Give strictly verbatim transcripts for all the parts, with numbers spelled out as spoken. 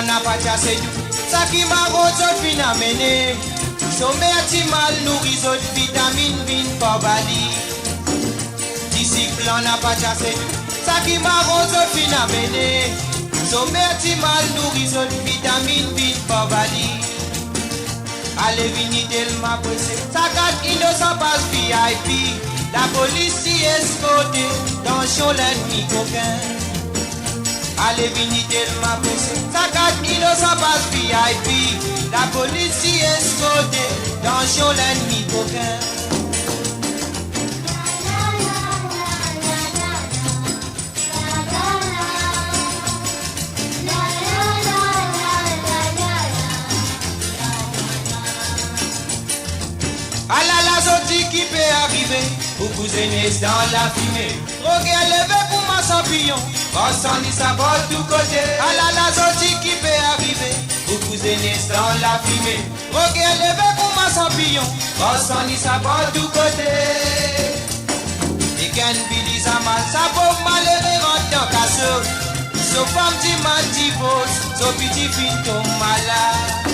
Napatia se tou, sa ki maron zot finn amene. Somer ti mal nouri zot, vitaminn vinn par bali. Disik blan napatia se tou, sa ki maron zot finn amene. Somer ti mal nouri zot, vitaminn vinn par bali. Ale vini telman prese, sa kat inosan pas V I P. Lapolis ti eskote, tansion lennmi kokin. Ale vini telman prese, sa kat inosan pas V I P. Lapolis ti eskote, tansion lennmi kokin. Alala, zot dir ki pe arive, pou kouzenes dan lafime. Roger leve kouma sanpiyon, kor sann li sabor tou kote. Alala, zot dir ki pe arive, pou kouzenes dan lafime. Roger leve kouma sanpiyon, kor sann li sabor tou kote. Nek enn Billy Zamal, sa pov malere rant dan kaso. So fam dimann divors, so piti finn tom malad.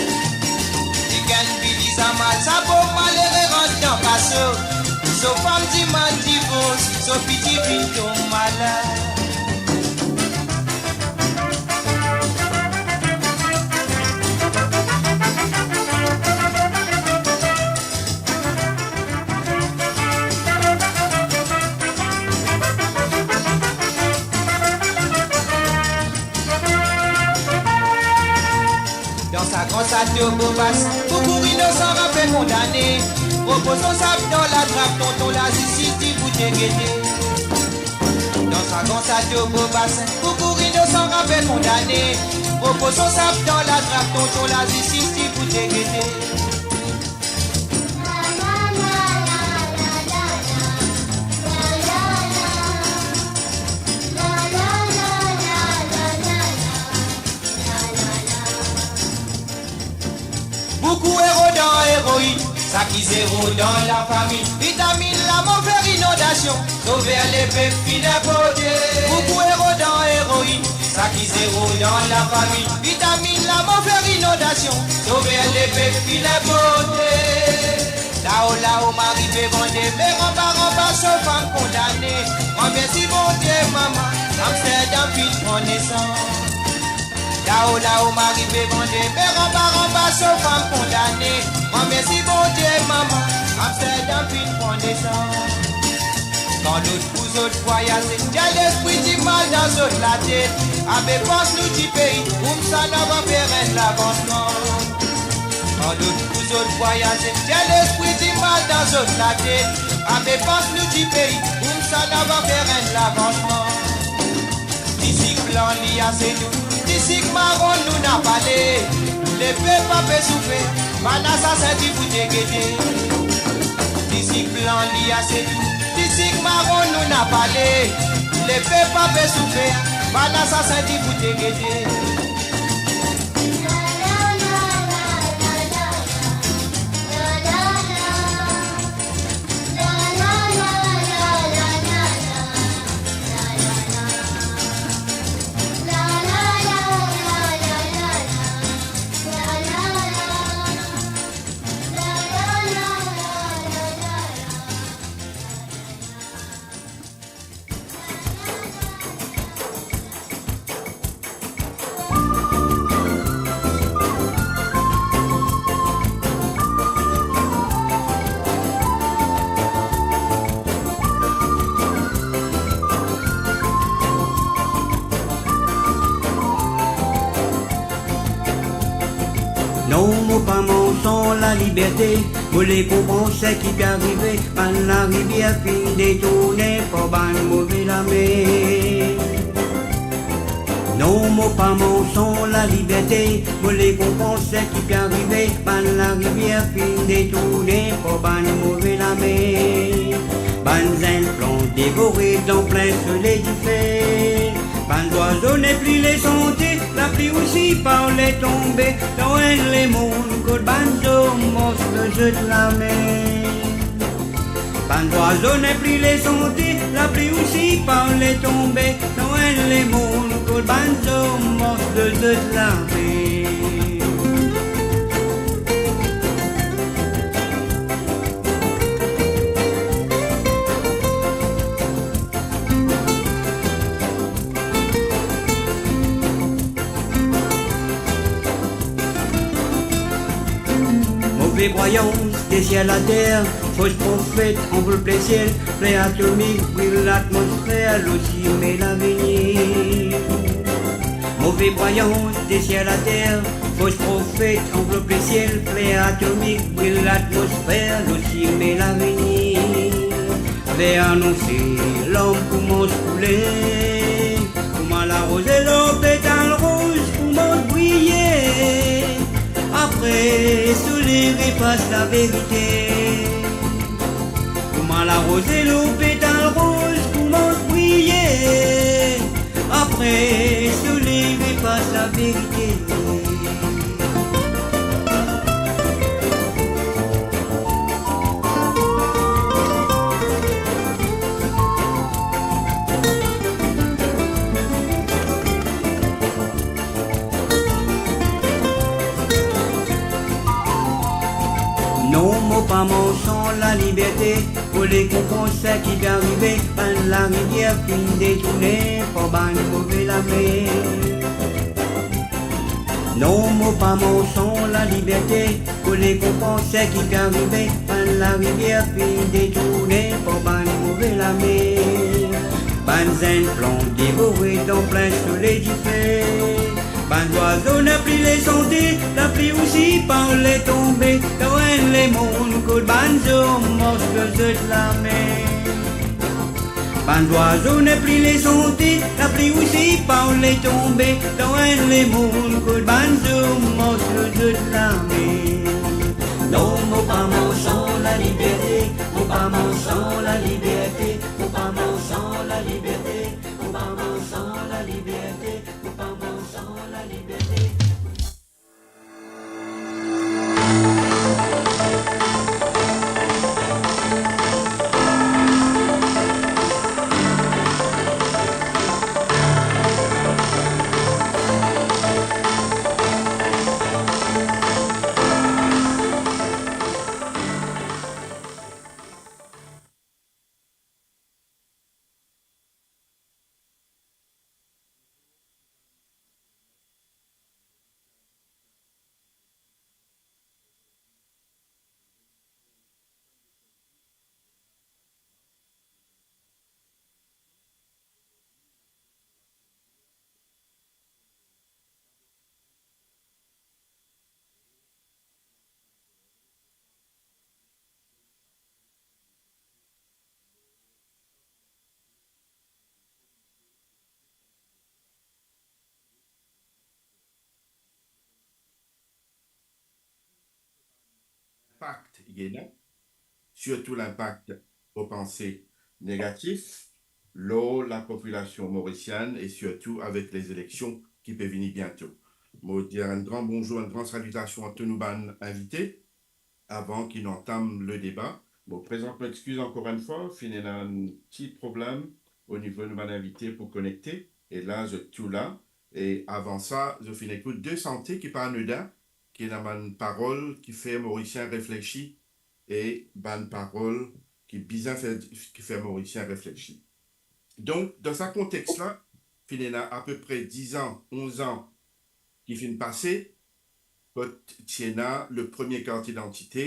Nek enn Billy Zamal, sa pov malere rant dan kaso. So fam dimann divors, so piti finn tom malad. Dan sa gran sato Bobas, boukou inosan ranpe kondane. Repoz so sab dan latrap, tonton lazistis ti pou te gete. Dan sa gran sato Bobas, boukou inosan ranpe kondane. Repoz so sab dan latrap, tonton lazistis ti pou te gete. Boukou ero dan eroin, sa ki zero dan lafami. Vitaminn lamor fer inondasion, Sover lepep finn inporte. Boukou ero dan eroin, sa ki zero dan lafami. Vitaminn lamor fer inondasion, Sover lepep finn inporte. Lao lao mari pe vande, me ranba ranba so fam kondane. Gran mersi Bondie mama, Amsterdam finn pran nesans. Lao lao mari pe vande, me ranba ranba so fam kondane. Gran mersi Bondie mama, Amsterdam finn pran nesans. Kan lot pou zot vwayaze, tir lespri dimal dan zot latet. Abe pans nou dipei, koumsa nou ava fer enn lavansman. Kan lot pou zot vwayaze, tir lespri dimal dan zot latet. Abe pans nou dipei, koumsa nou ava fer enn lavansman. Disik blan li ase tou, disik maron nou napa le. Lepep pa pe soufer, bann asasin ti pou te gete. Disik blan li ase tou, disik maron nou napa le. Lepep pa pe soufer, bann asasin ti pou te gete. Non, mo pa manz san laliberte, mo le konpran seki pe arive, bann larivier finn detourne par bann move lame. Non, mo pa manz san laliberte, mo le konpran seki pe arive, bann larivier finn detourne par bann move lame. Bann zenn plant devore dan plin soley dife. Bann zwazo nepli le sante, lapli osi pa le tonbe, dan enn lemonn kot bann zom mars lor zot lame. Bann zwazo nepli le sante, lapli osi pa le tonbe, dan enn lemonn kot bann zom mars lor zot lame. Move krwayans, desier later, fos profet, anvlop lesiel, fler atomik, bril latmosfer, lor sime lavenir. Move krwayans, desier later, fos profet, anvlop lesiel, fler atomik, bril latmosfer, lor sime lavenir. Fer anonse, larm koumans koule, kouma laroze lor petal roz koumans briye. Apre soley repas laverite. Kouma laroze lor petal roz koumans briye. Apre soley repas laverite. Non, mo pa mor san laliberte, kole konpran seki pe arive, bann larivier finn detourne par bann move lame. Non, mo pa mor san laliberte, kole konpran seki pe arive, bann larivier finn detourne par bann move lame. Bann zenn plant devore dan plin soley dife. Bann zwazo nepli le sante, lapli osi pa le tonbe, dan enn lemonn kot bann zom mars lor zot lame. Bann zwazo nepli le sante, lapli osi pa le tonbe, dan enn lemonn kot bann zom mars lor zot lame. Non, mo pa mor san laliberte, mo pa mor san laliberte, mo pa mor san laliberte, mo pa mor san laliberte, mo pa mor san laliberte. Linpak li ena, sirtou linpak mo panse negatif lor lapopilasion morisienn e sirtou avek lezeleksion ki pe vini biento. Mo dir enn gran bonzour, enn gran salitasion a tou nou bann invite. Avan ki nou antam le deba, mo prezant mo exkiz ankor enn fwa, finn ena enn ti problem o nivo nou bann invite pou konekte, e la zot tou la. E avan sa, zot finn ekout de sante ki pa anodin, ki ena bann parol ki fer Morisien reflexi, e bann parol ki bizin fer, ki fer Morisien reflexi. Donk, dan sa kontex la, finn ena apepre diz an, onz an ki finn pase, kot ti ena le premie kart idantite,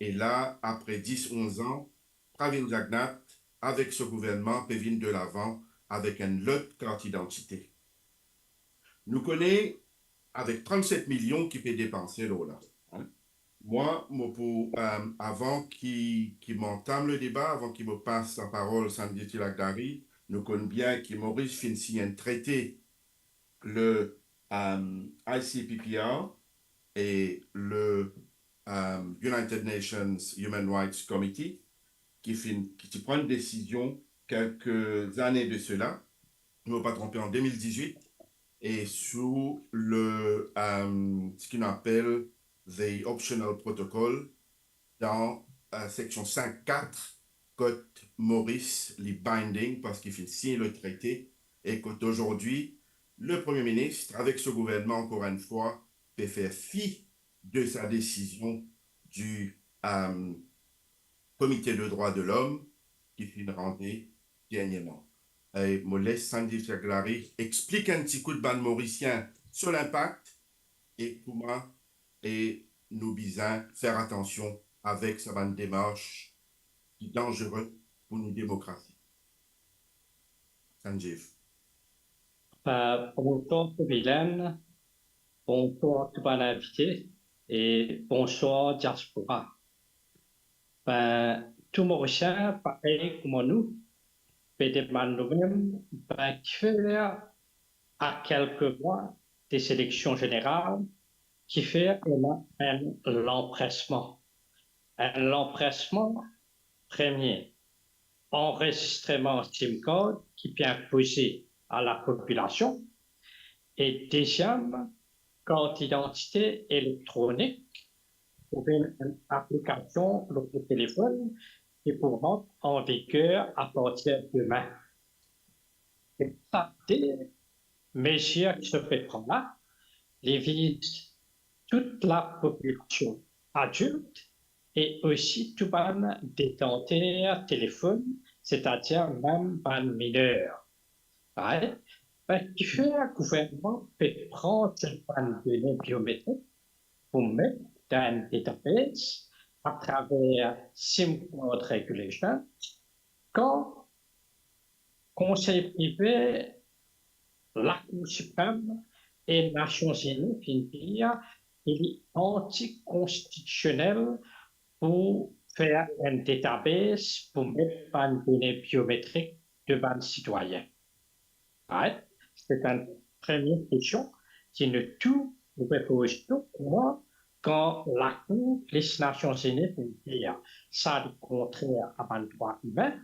e la, apre dis, onz an, Pravind Jugnauth avek so gouvernman pe vinn delavan avek enn lot kart idantite. Nou kone avek trannset milion ki pe depanse lor la, hein. Mwa, mo pou, euh, avan ki, ki mo antam le deba, avan ki mo pas laparol Sanjay Tilakdari, nou konn bien ki Moris finn sign enn trete, le, euh, I C P P R e le, euh, United Nations Human Rights Committee, ki finn, ki ti pran enn desizion kelke zane de sela, si mo pa tronpe, an de mil dizwit, e sou le, euh, seki nou apel the optional protocol dan, euh, seksion sink kat, kot Moris li binding, parski finn sign le trete, e kot azordi, le Premier ministre, avec son gouvernement, encore une fois, peut faire fi de sa décision du euh, Comité des droits de l'homme ki finn rande derniereman. E mo les Sanjeev Chaklari explik enn ti kou bann Morisien so linpak e kouma e nou bizin fer atansion avek sa bann demars ki danzere pou nou demokrasi. Sanjeev. Be, bonswar Vilaine, bonswar tou bann invite e bonswar diaspora. Be, tou Morisien, parey kouma nou, pe demann noumem, be, kifer a kelke mwa de seleksion zeneral, kifer ena enn lanpresman. Enn lanpresman, premie, anrezistreman sim card ki pe inpoze a lapopilasion, e deziem, kart idantite elektronik, pou vinn enn aplikasion lor telefonn ki pou rant an viger apartir demin. E sa de mezir ki zot pe pran la, li viz tou lapopilasion adilt e osi tou bann detanter telefonn, setadir mem bann miner. Right? Be, kifer gouvernman pe pran bann done biometrik pou met dan enn database atraver sim card regulation, kan Konsey Prive, Lakour Siprem e Nasion Zini finn dir ki li antikonstitisionel pou fer enn database pou met bann done biometrik de bann sitwayin. Right? Se enn premie kestion ki nou tou nou pe poz nou, kouma kan Lakour plis Nasion Zini finn dir sa li kontrer a bann drwa imin,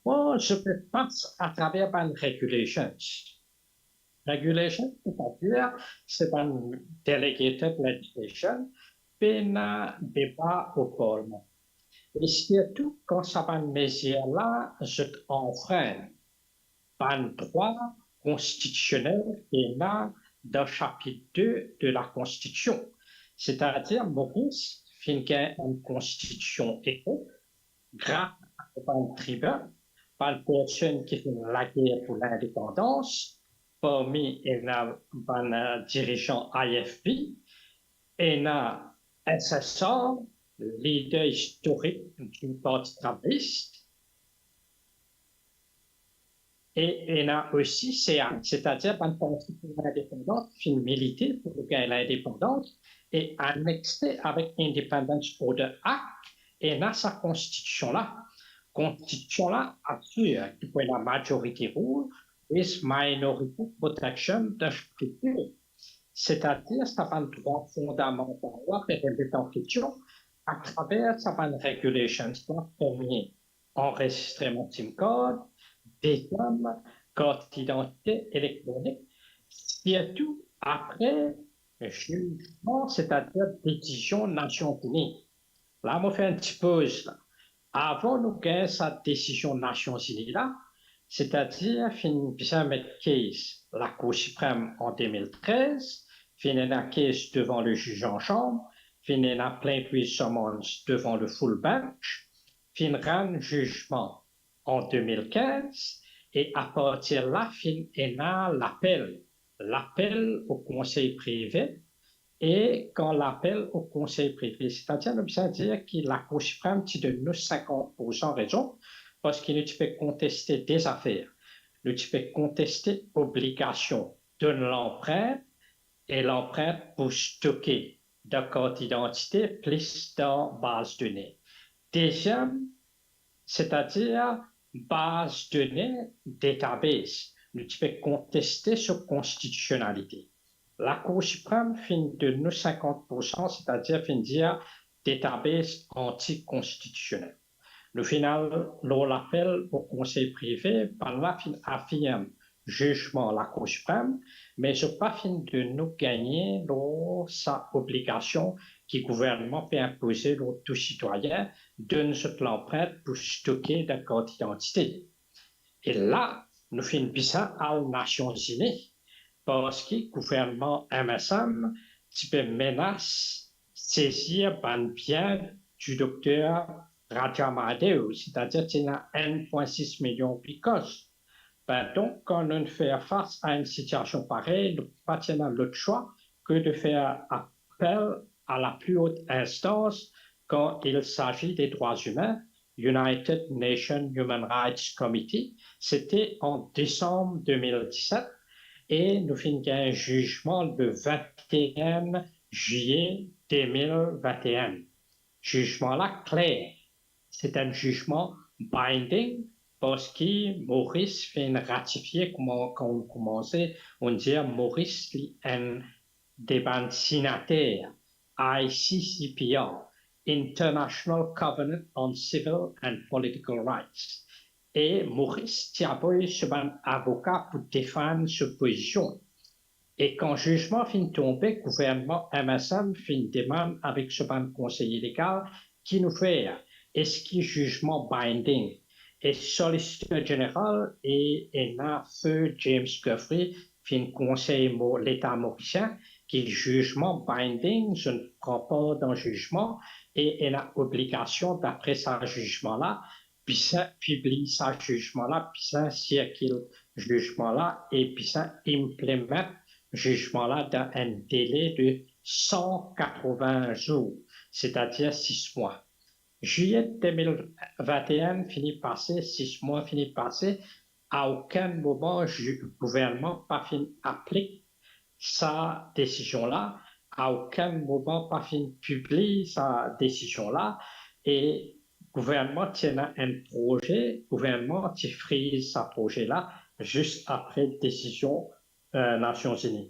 kouma zot pe pas atraver bann regulations. Regulations, setadir se bann delegated legislation, pena deba o Parlman. E sirtou kan sa bann mezir la zot anfrin bann drwa konstitisionel ki ena dan sapit de de Lakonstitision. Setadir Moris finn gagn enn konstitision ekri gras a bann tribin, bann personn ki finn lager pou lindepandans, parmi ena bann, eh, dirizan I F P, ena S S R, lider istorik di Parti Travayis, e ena osi C A, setadir bann parti pou lindepandans ki finn milite pou nou gagn lindepandans, e anexe avek Independence Order Act, ena sa konstitision la. Konstitision la asir ki pou ena majority rule with minority protection dan sak kikit. Setadir sa bann drwa fondamantal la pe remet an kestion atraver sa bann regulations la, premie, anrezistreman sim card, deziem, kart idantite elektronik, sirtou apre zizman, setadir desizion Nasion Zini. La mo fer enn ti poz la. Avan nou gagn sa desizion Nasion Zini la, setadir finn bizin met case Lakour Siprem an de mil trez, finn ena case devan le juge en chambre, finn ena plainte with summons devan le full bench, finn rann zizman an de mil kinz, e apartir la finn ena lapel, lapel o Konsey Prive, e kan lapel o Konsey Prive, setadir nou bizin dir ki Lakour Siprem ti donn nou sinkant poursan rezon, parski nou ti pe konteste de zafer. Nou ti pe konteste obligasion donn lanprint e lanprint pou stoke dan kart idantite plis dan baz done. Deziem, setadir baz done, database, nou ti pe konteste so konstitisionalite. Lakour Siprem finn donn nou sinkant poursan, setadir finn dir database antikonstitisionel. Nou finn al lor lapel o Konsey Prive, bannla finn afirm zizman Lakour Siprem, me zot pa finn donn nou gagne lor sa obligasion ki gouvernman pe inpoze lor tou sitwayin, donn zot lanprint pou stoke dan kart idantite. E la, nou finn bizin al Nasion Zini. parski gouvernman M S M ti pe menas sezir bann bien di dokter Raja Mahadev, setadir ti ena enn pwin sis milion roupi koz. Ben, donk, kan nou fer fas a enn sitiasion parey, nou pa ti ena lot swa ke de fer apel à la plus haute instance quand il s'agit des droits humains, United Nations Human Rights Committee. C'était en décembre deux mille dix-sept et nou finn gagn zizman le vingt et un juillet deux mille vingt et un. Zizman la kler, se enn zizman binding, parski Moris finn ratifie, kouma kan nou koumanse, nou dir Moris li enn de bann sinater I C C P R, International Covenant on Civil and Political Rights. E Moris ti avoy so bann avoka pou defann so pozision. E kan zizman finn tonbe, gouvernman M S M finn demann avek so bann konseye legal, ki nou fer? Eski zizman binding? E Solisitor Zeneral e ena Feu James Guthrie finn konsey Mo-, Leta morisien ki zizman binding, zot pran par dan zizman e ena obligasion, dapre sa zizman la, bizin pibliy sa zizman la, bizin sirkil zizman la e bizin inplement zizman la dan enn dele de san katrovin zour, setadir sis mwa. Zilye deux mille vingt et un fini pase, sis mwa fini pase, a okenn moman zi-, gouvernman pa finn aplik sa desizion la, a okenn moman pa finn pibliy sa desizion la, e gouvernman ti ena enn proze, gouvernman ti friz sa proze la zis apre desizion, eh, Nasion Zini.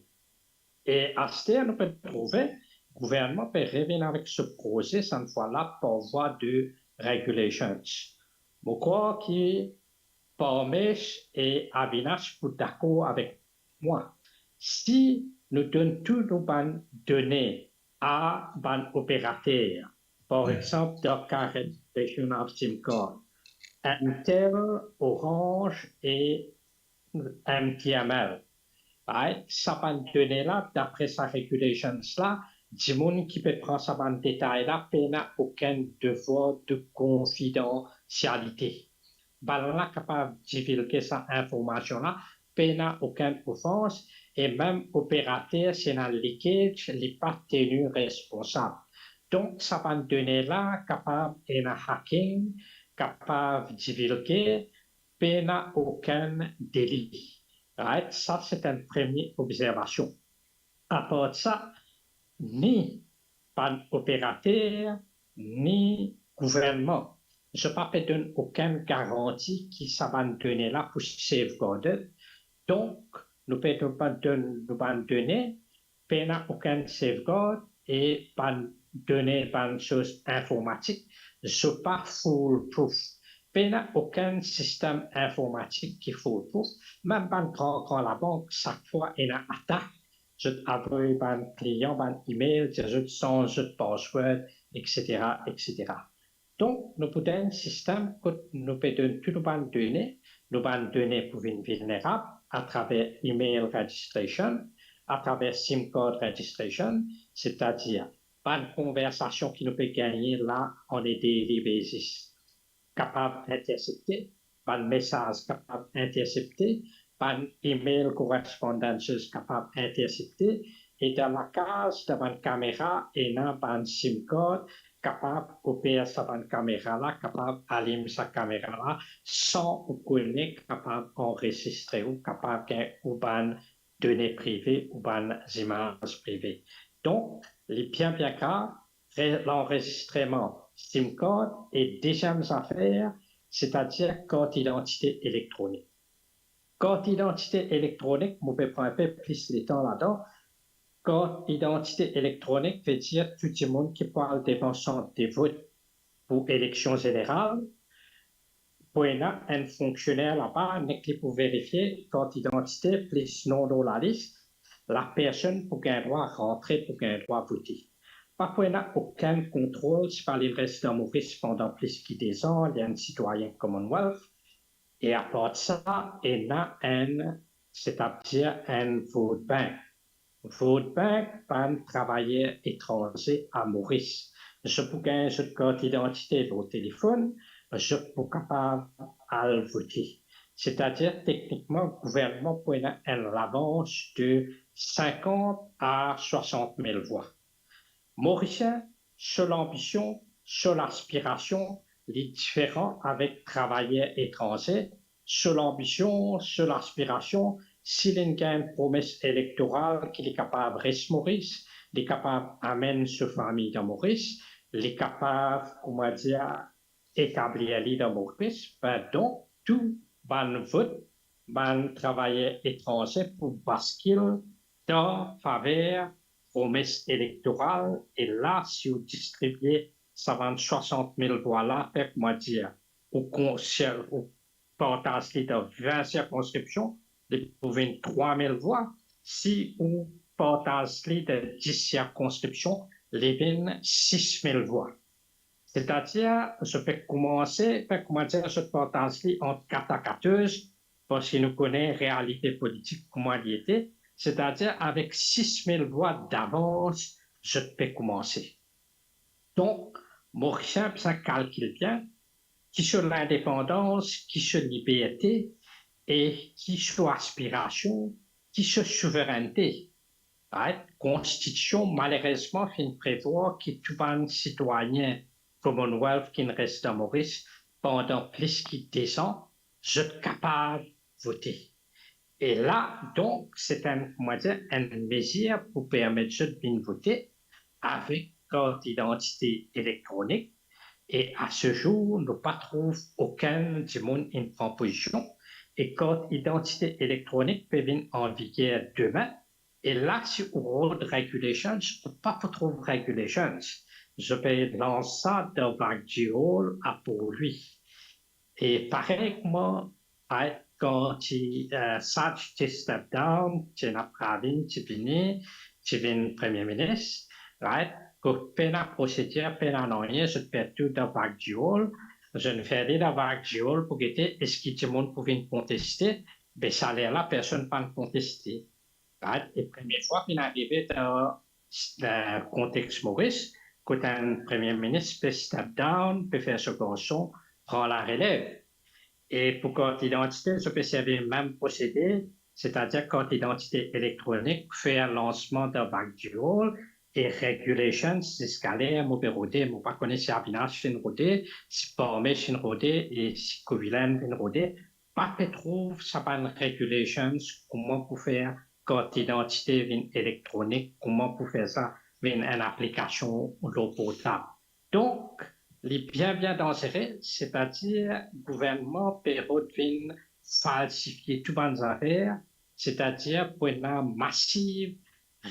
E aster nou pe trouve gouvernman pe revinn avek so proze, sann fwa la par vwa de regulations. Mo krwar ki Parmesh e Avinash pou dakor avek mwa. Si nou donn tou nou bann done a bann operater, par exanp, dan ka registration of sim card, Airtel, Orange e M T N L, right? Sa bann done la, dapre sa regulations la, dimoun ki pe pran sa bann detay la pena okenn devwar de konfidansialite. Bannla kapav divilge sa informasion la, pena okenn ofans, e mem operater, si ena leakage, li pa teni responsab. Donk, sa bann done la kapav ena hacking, kapav divilge, pena okenn deli. Right? Sa se enn premie obzervasion. Apar sa, ni bann operater, ni gouvernman, zot pa pe donn okenn garanti ki sa bann done la pou safeguarded. Donk, nou pe donn, donn nou bann done, pena okenn safeguard e bann done, bann soz informatik, zot pa foolproof. Pena okenn sistem informatik ki foolproof. Mem bann gran, gran labank, sak fwa ena atak, zot avoy bann klian bann email, dir zot sanz zot password, et cetera, et cetera. Donk, nou pou dan enn sistem kot nou pe donn tou nou bann done, nou bann done pou vinn vilnerab atraver email registration, atraver sim card registration, setadir bann konversasion ki nou pe gagne la on a daily basis kapav intersepte, bann mesaz kapav intersepte, bann email correspondences kapav intersepte, e dan lakaz, dan bann kamera, ena bann sim card, kapav oper sa bann kamera la, kapav alim sa kamera la, san ou kone, kapav anrezistre ou, kapav gagn ou bann done prive ou bann zimaz prive. Donk, li bien, bien grav, re-, lanrezistreman sim card e deziem zafer, setadir kart idantite elektronik. Kart idantite elektronik, mo pe pran enpe plis letan ladan. Kart idantite elektronik ve dir tou dimoun ki pou al devan sant de vot pou eleksion zeneral, pou ena enn fonksioner laba, nek li pou verifie kart idantite plis non lor lalis, lapersonn pou gagn drwa rantre, pou gagn drwa vote. Pa pou ena okenn kontrol, si pa li rezidan Moris pandan plis ki dezan, li enn sitwayin Commonwealth. E apar sa, ena enn setadir enn vote bank. Vote bank bann travayer etranze a Moris. Zot pou gagn zot kart idantite lor telefonn, zot pou kapav al vote. Setadir, teknikman, gouvernman pou ena enn lavans de sinkant a swasant mil vwa. Morisien, so lanbision, so laspirasion, li diferan avek travayer etranze. So lanbision, so laspirasion, si li gagn promes elektoral ki li kapav res Moris, li kapav amenn so fami dan Moris, li kapav, kouma dir, etablir li dan Moris, be donk tou bann vot bann travayer etranze pou baskil dan faver promes elektoral. E la, si ou distribie sa bann swasant mil vwa la, pe, kouma dir, ou konsier-, ou partaz li dan vin sirkonskripsion, li pou vinn trwa mil vwa. Si ou partaz li dan dis sirkonskripsion, li vinn sis mil vwa. Setadir, zot pe koumanse, pe, kouma dir, zot partaz li ant kat a katorz, parski nou kone realite politik kouma li ete, setadir avek sis mil vwa davans, zot pe koumanse. Donk, Morisien bizin kalkil bien, ki so lindepandans, ki so liberte e ki so aspirasion, ki so souverennte. Right? Konstitision, malerezman, finn prevwar ki tou bann sitwayin Commonwealth ki res dan Moris pandan plis ki de an, zot kapav vote. E la, donk, se enn, kouma dir, enn mezir pou permet zot vinn vote avek kart idantite elektronik. E a se zour, nou pa trouv okenn dimoun inn pran pozision. E kart idantite elektronik pe vinn an viger demin. E la, si ou rod regulations, ou pa pou trouv regulations. Zot pe lans sa dan Vagji Hall apourwi. E parey kouma, right, kan ti, eh, Saj ti step down, ti ena Pravin ti vini, ti vinn Premie Minis, right, kot pena prosedir, pena nanye, zot fer tou dan Vagji Hall, zot fer li dan Vagji Hall pou gete eski dimoun pou vinn konteste, be sa ler la personn pa'nn konteste. Right? E premie fwa finn arive dan, dan kontex Moris, kot enn Premie Minis pe step down, pe fer so garson pran larelev. E pou kart idantite, zot pe servi mem prosede, setadir kart idantite elektronik, fer lansman dan Vagji Hall, e regulations, ziska ler mo pe rode, mo pa kone si Avinash finn rode, si Parmesh finn rode, e si Kuvilan finn rode, pa pe trouv sa bann regulations, kouma pou fer kart idantite vinn elektronik, kouma pou fer sa vinn enn aplikasion lor portab. Donk, li bien, bien danzere, setadir gouvernman pe rod vinn falsifie tou bann zafer, setadir pou ena massive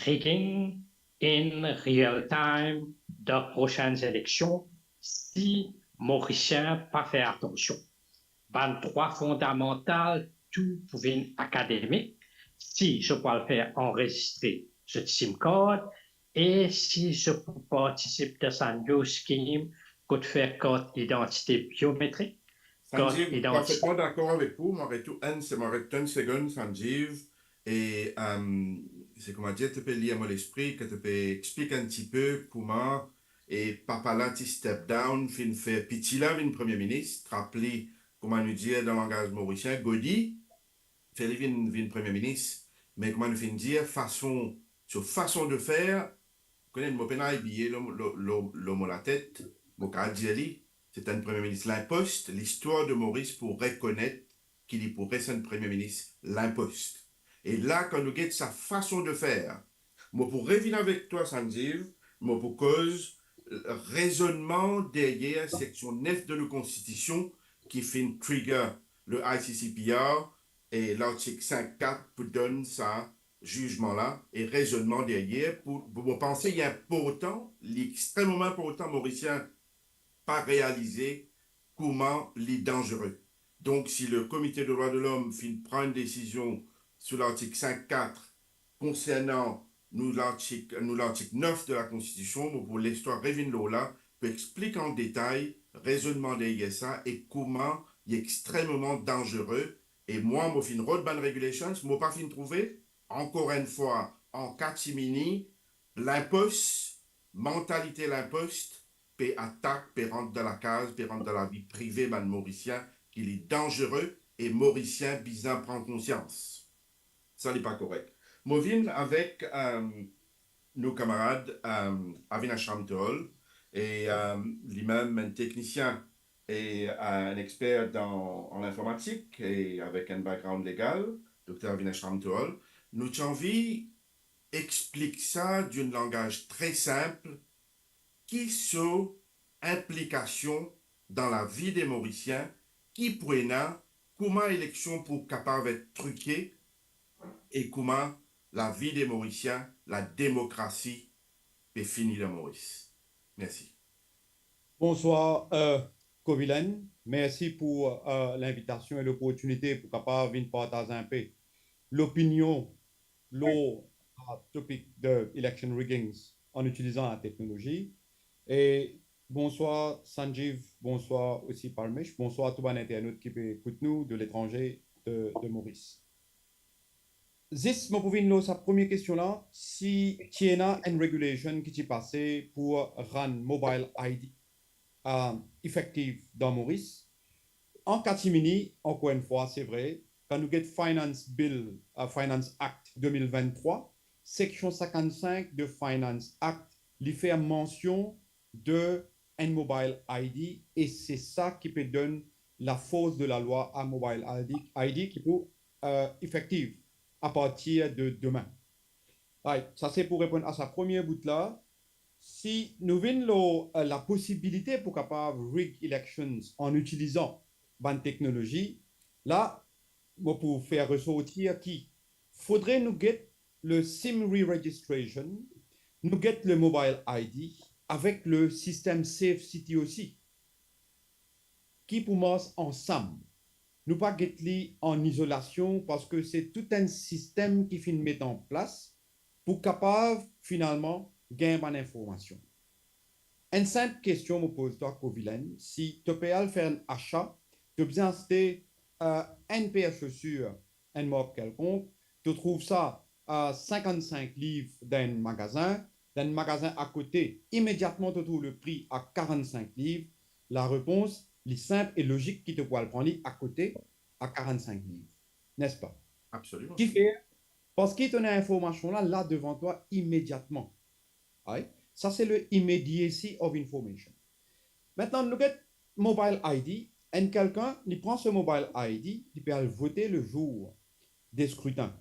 rigging in real time dan prosenn eleksion, si Morisien pa fer atansion. Bann drwa fondamantal, tou pou vinn akademik, si zot pou al fer anrezistre zot SIM card, e si zot pou partisip dan sa new scheme kot fer kart idantite biometrik, kart Sanjeev, idantite parfetman dakor avek ou. Mo aret ou enn, se mo aret ou enn segonn, Sanjeev. E, euh, se kouma dir, to pe lir mo lespri, ke to pe explik enn tipe kouma, e papa la ti step down, finn fer piti la vinn Premie Minis, trap li, kouma nou dir dan langaz morisien, godi, fer li vinn, vinn Premie Minis. Me kouma nou finn dir, fason, so fason de fer, kone, mo pena abiye lor, lor, lor, lor mo latet, mo kav dir li, se enn Premie Minis linpost, listwar de Moris pou rekonet ki li pou res enn Premie Minis linpost. E la, kan nou get sa fason de fer, mo pou revinn avek twa, Sanjeev, mo pou koz, eh, rezonnman deryer seksion nef de nou konstitision ki finn trigger le I C C P R e lartik sink kat pou donn sa zizman la e rezonnman deryer pou, pou mo panse li inportan, li extrememan inportan, Morisien pa realize kouma li danzere. Donk, si le Comité des droits de l'homme finn pran enn desizion sou lartik sink kat konsernan nou lartik, nou lartik nef de la Konstitision, mo pou les twa revinn lor la, pou explik an detay rezonnman deryer sa e kouma li extrememan danzere E mwa, mo finn rod bann regulations, mo pa finn trouve, ankor enn fwa, an katimini, linpost, mantalite linpost, pe atak, pe rant dan lakaz, pe rant dan lavi prive bann Morisien, ki li danzere, e Morisien bizin pran konsians. Sa li pa korek. Mo vinn avek, eh, nou kamarad, eh, Avinash Ramtohol, e, eh, limem enn teknisien e, eh, enn exper dan, an linformatik, e avek enn background legal, Dokter Avinash Ramtohol. Nou ti anvi explik sa dan enn langaz tre sinp, ki so inplikasion dan lavi de Morisien, ki pou ena, kouma eleksion pou kapav et trike, e kouma lavi de Morisien, lademokrasi pe fini dan Moris. Mersi. Bonswar, eh, Kovilen. Mersi pou, eh, linvitasion e loportinite pou kapav vinn partaz enpe lopinion lor, eh, topik de election riggings an itilizan lateknolozi. E bonswar Sanjeev, bonswar osi Parmesh, bonswar tou bann internaut ki pe ekout nou de letranze de, de Moris. Zis mo pou vinn lor sa premie kestion la, si ti ena enn regulation ki ti pase pou rann mobile I D, eh, efektiv dan Moris. An katimini, ankor enn fwa, se vre, kan nou get Finance Bill, eh, Finance Act de mil venntrwa, seksion sinkannsink de Finance Act, li fer mansion de enn mobile I D, e se sa ki pe donn lafors de lalwa a mobile I D, I D ki pou, eh, efektiv apartir de demin. Right, sa se pou reponn a sa premie bout la. Si nou vinn lor, eh, laposibilite pou kapav rig elections an itilizan bann teknolozi, la, mo pou fer resortir ki fodre nou get le SIM re-registration, nou get le mobile I D avek le sistem Safe City osi, ki pou mars ansam. Nou pa get li an izolasion, parski se tou enn sistem ki finn met an plas pou kapav finalman gagn bann informasion. Enn sinp kestion mo poz twa, Kovilen, si to pe al fer enn asa, to bizin aste, eh, enn per sosir, enn mark kelkonk, to trouv sa a sinkannsink liv dan enn magazin, dan enn magazin akote, imediatman to trouv le pri a karannsink liv, larepons, li sinp e lozik ki to pou al pran li akote a karannsink liv, nespa? Absoliman. Kifer? Parski to ena informasion la, la devan twa imediatman. Right? Sa se le immediacy of information. Aster nou get mobile I D, enn kelkenn, li pran so mobile I D, li pe al vote le zour de skritin.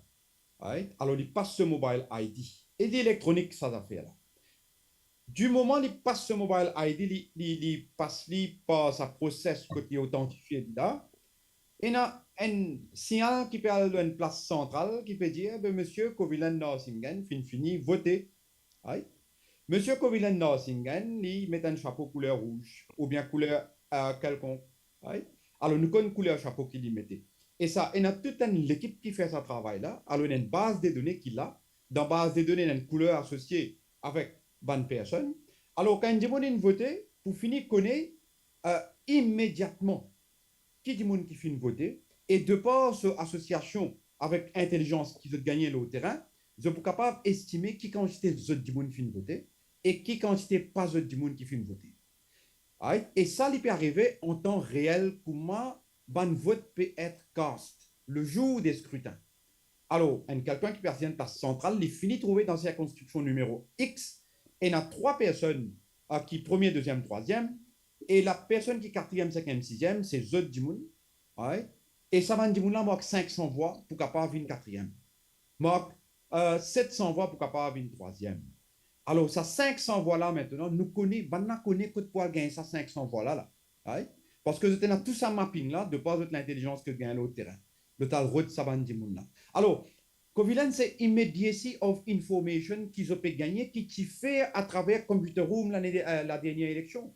Right? Alor, li pas so mobile I D. E li elektronik, sa zafer la. Dimoman li pas so mobile I D, li, li, li pas li par sa proses kot li otantifie li la, ena enn signal ki pe al lor enn plas santral ki pe dir, "Be, misie Kovilen Narasimhan finn fini vote." Right? Misie Kovilen Narasimhan, li met enn sapo kouler rouz, oubien kouler, eh, kelkonk. Right? Alor, nou konn kouler sapo ki li mete. E sa, ena tou enn lekip ki fer sa travay la. Alor, ena enn baz de done ki la. Dan baz de done, ena enn kouler asosie avek bann personn. Alor, kan enn dimoun inn vote, pou fini kone, eh, imediatman ki dimoun ki finn vote, e depar so asosiasion avek intelizans ki zot gagne lor terin, zot pou kapav estime ki kantite zot dimoun finn vote e ki kantite pa zot dimoun ki finn vote. Right? E sa, li pe arive an tan reel, kouma bann vot pe et cast le zour de skritin. Alor, enn kelkenn ki pe asize enn plas santral, li fini trouve dan sirkonskripsion nimero X, ena trwa personn, eh, ki premie, deziem, trwaziem, e la personn ki katriem, sinkiem, siziem, se zot dimoun, right? E sa bann dimoun la mark sink san vwa pou kapav vinn katriem. Mark, eh, set san vwa pou kapav vinn trwaziem. Alor, sa sink san vwa la, aster, nou kone, bann la kone kot pou al gagn sa sink san vwa la, la. Right? Parski zot ena tou sa mapping la, depar zot lintelizans ki zot gagn lor terin. Zot al rod sa bann dimoun la. Alor, Kovilen, se immediacy of information ki zot pe gagne, ki ti fer atraver computer room lane, eh, ladernie eleksion.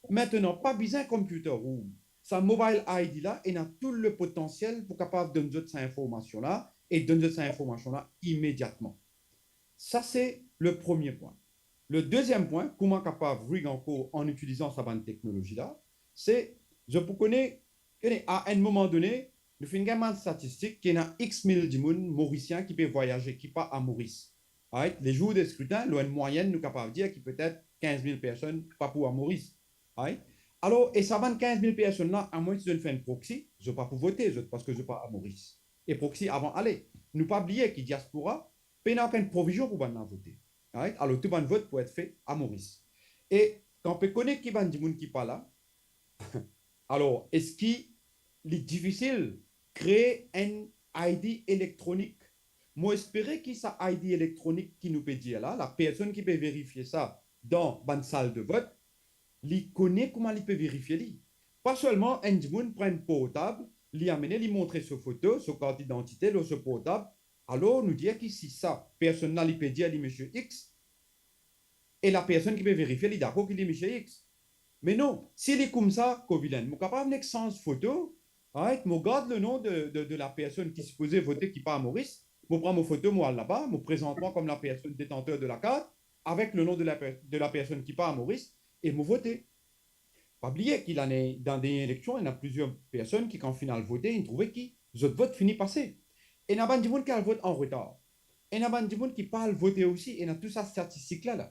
Aster, pa bizin computer room. Sa mobile I D la, ena tou le potansiel pou kapav donn zot sa informasion la, e donn zot sa informasion la imediatman. Sa se le premie pwin. Le deziem pwin, kouma kapav rig ankor an itilizan sa bann teknolozi la, se, zot pou kone, kone, a enn moman done, nou finn gagn bann statistik ki ena X mil dimoun morisien ki pe vwayaze, ki pa a Moris. Right? Lezour de skritin, lor enn mwayenn, nou kapav dir ki petet kinz mil personn pa pou a Moris. Right? Alor, e sa bann kinz mil personn la, amwins zot fer enn proxy, zot pa pou vote, zot, parski zot pa a Moris. E proxy avan ale. Nou pa bliye ki diaspora, pena okenn provizion pou bann la vote. Right? Alor, tou bann vot pou et fe a Moris. E kan pe kone ki bann dimoun ki pa la, alor, eski li difisil kree enn I D elektronik? Mo espere ki sa I D elektronik ki nou pe dir la, la personn ki pe verifie sa dan bann sal de vot, li kone kouma li pe verifie li. Pa selman enn dimoun pran enn portab, li amene, li montre so foto, so kart idantite lor so portab, alor nou dir ki si sa personn la li pe dir li misie X, e la personn ki pe verifie, li dakor ki li misie X. Me non, si li koumsa, Covillain, mo kapav nek sanz foto, right? Mo gard le nom de, de, de la personn ki sipoze vote ki pa a Moris, mo pran mo foto, mo al laba, mo prezant mwa kom la personn detanter de la kart, avek le nom de la per-, de la personn ki pa a Moris, e mo vote. Pa bliye ki lane, dan dernie eleksion, ena plizier personn ki, kan finn al vote, inn trouve ki zot vot fini pase. Ena bann dimoun ki al vot an retar. Ena bann dimoun ki pa al vote osi, ena tou sa statistik la, la.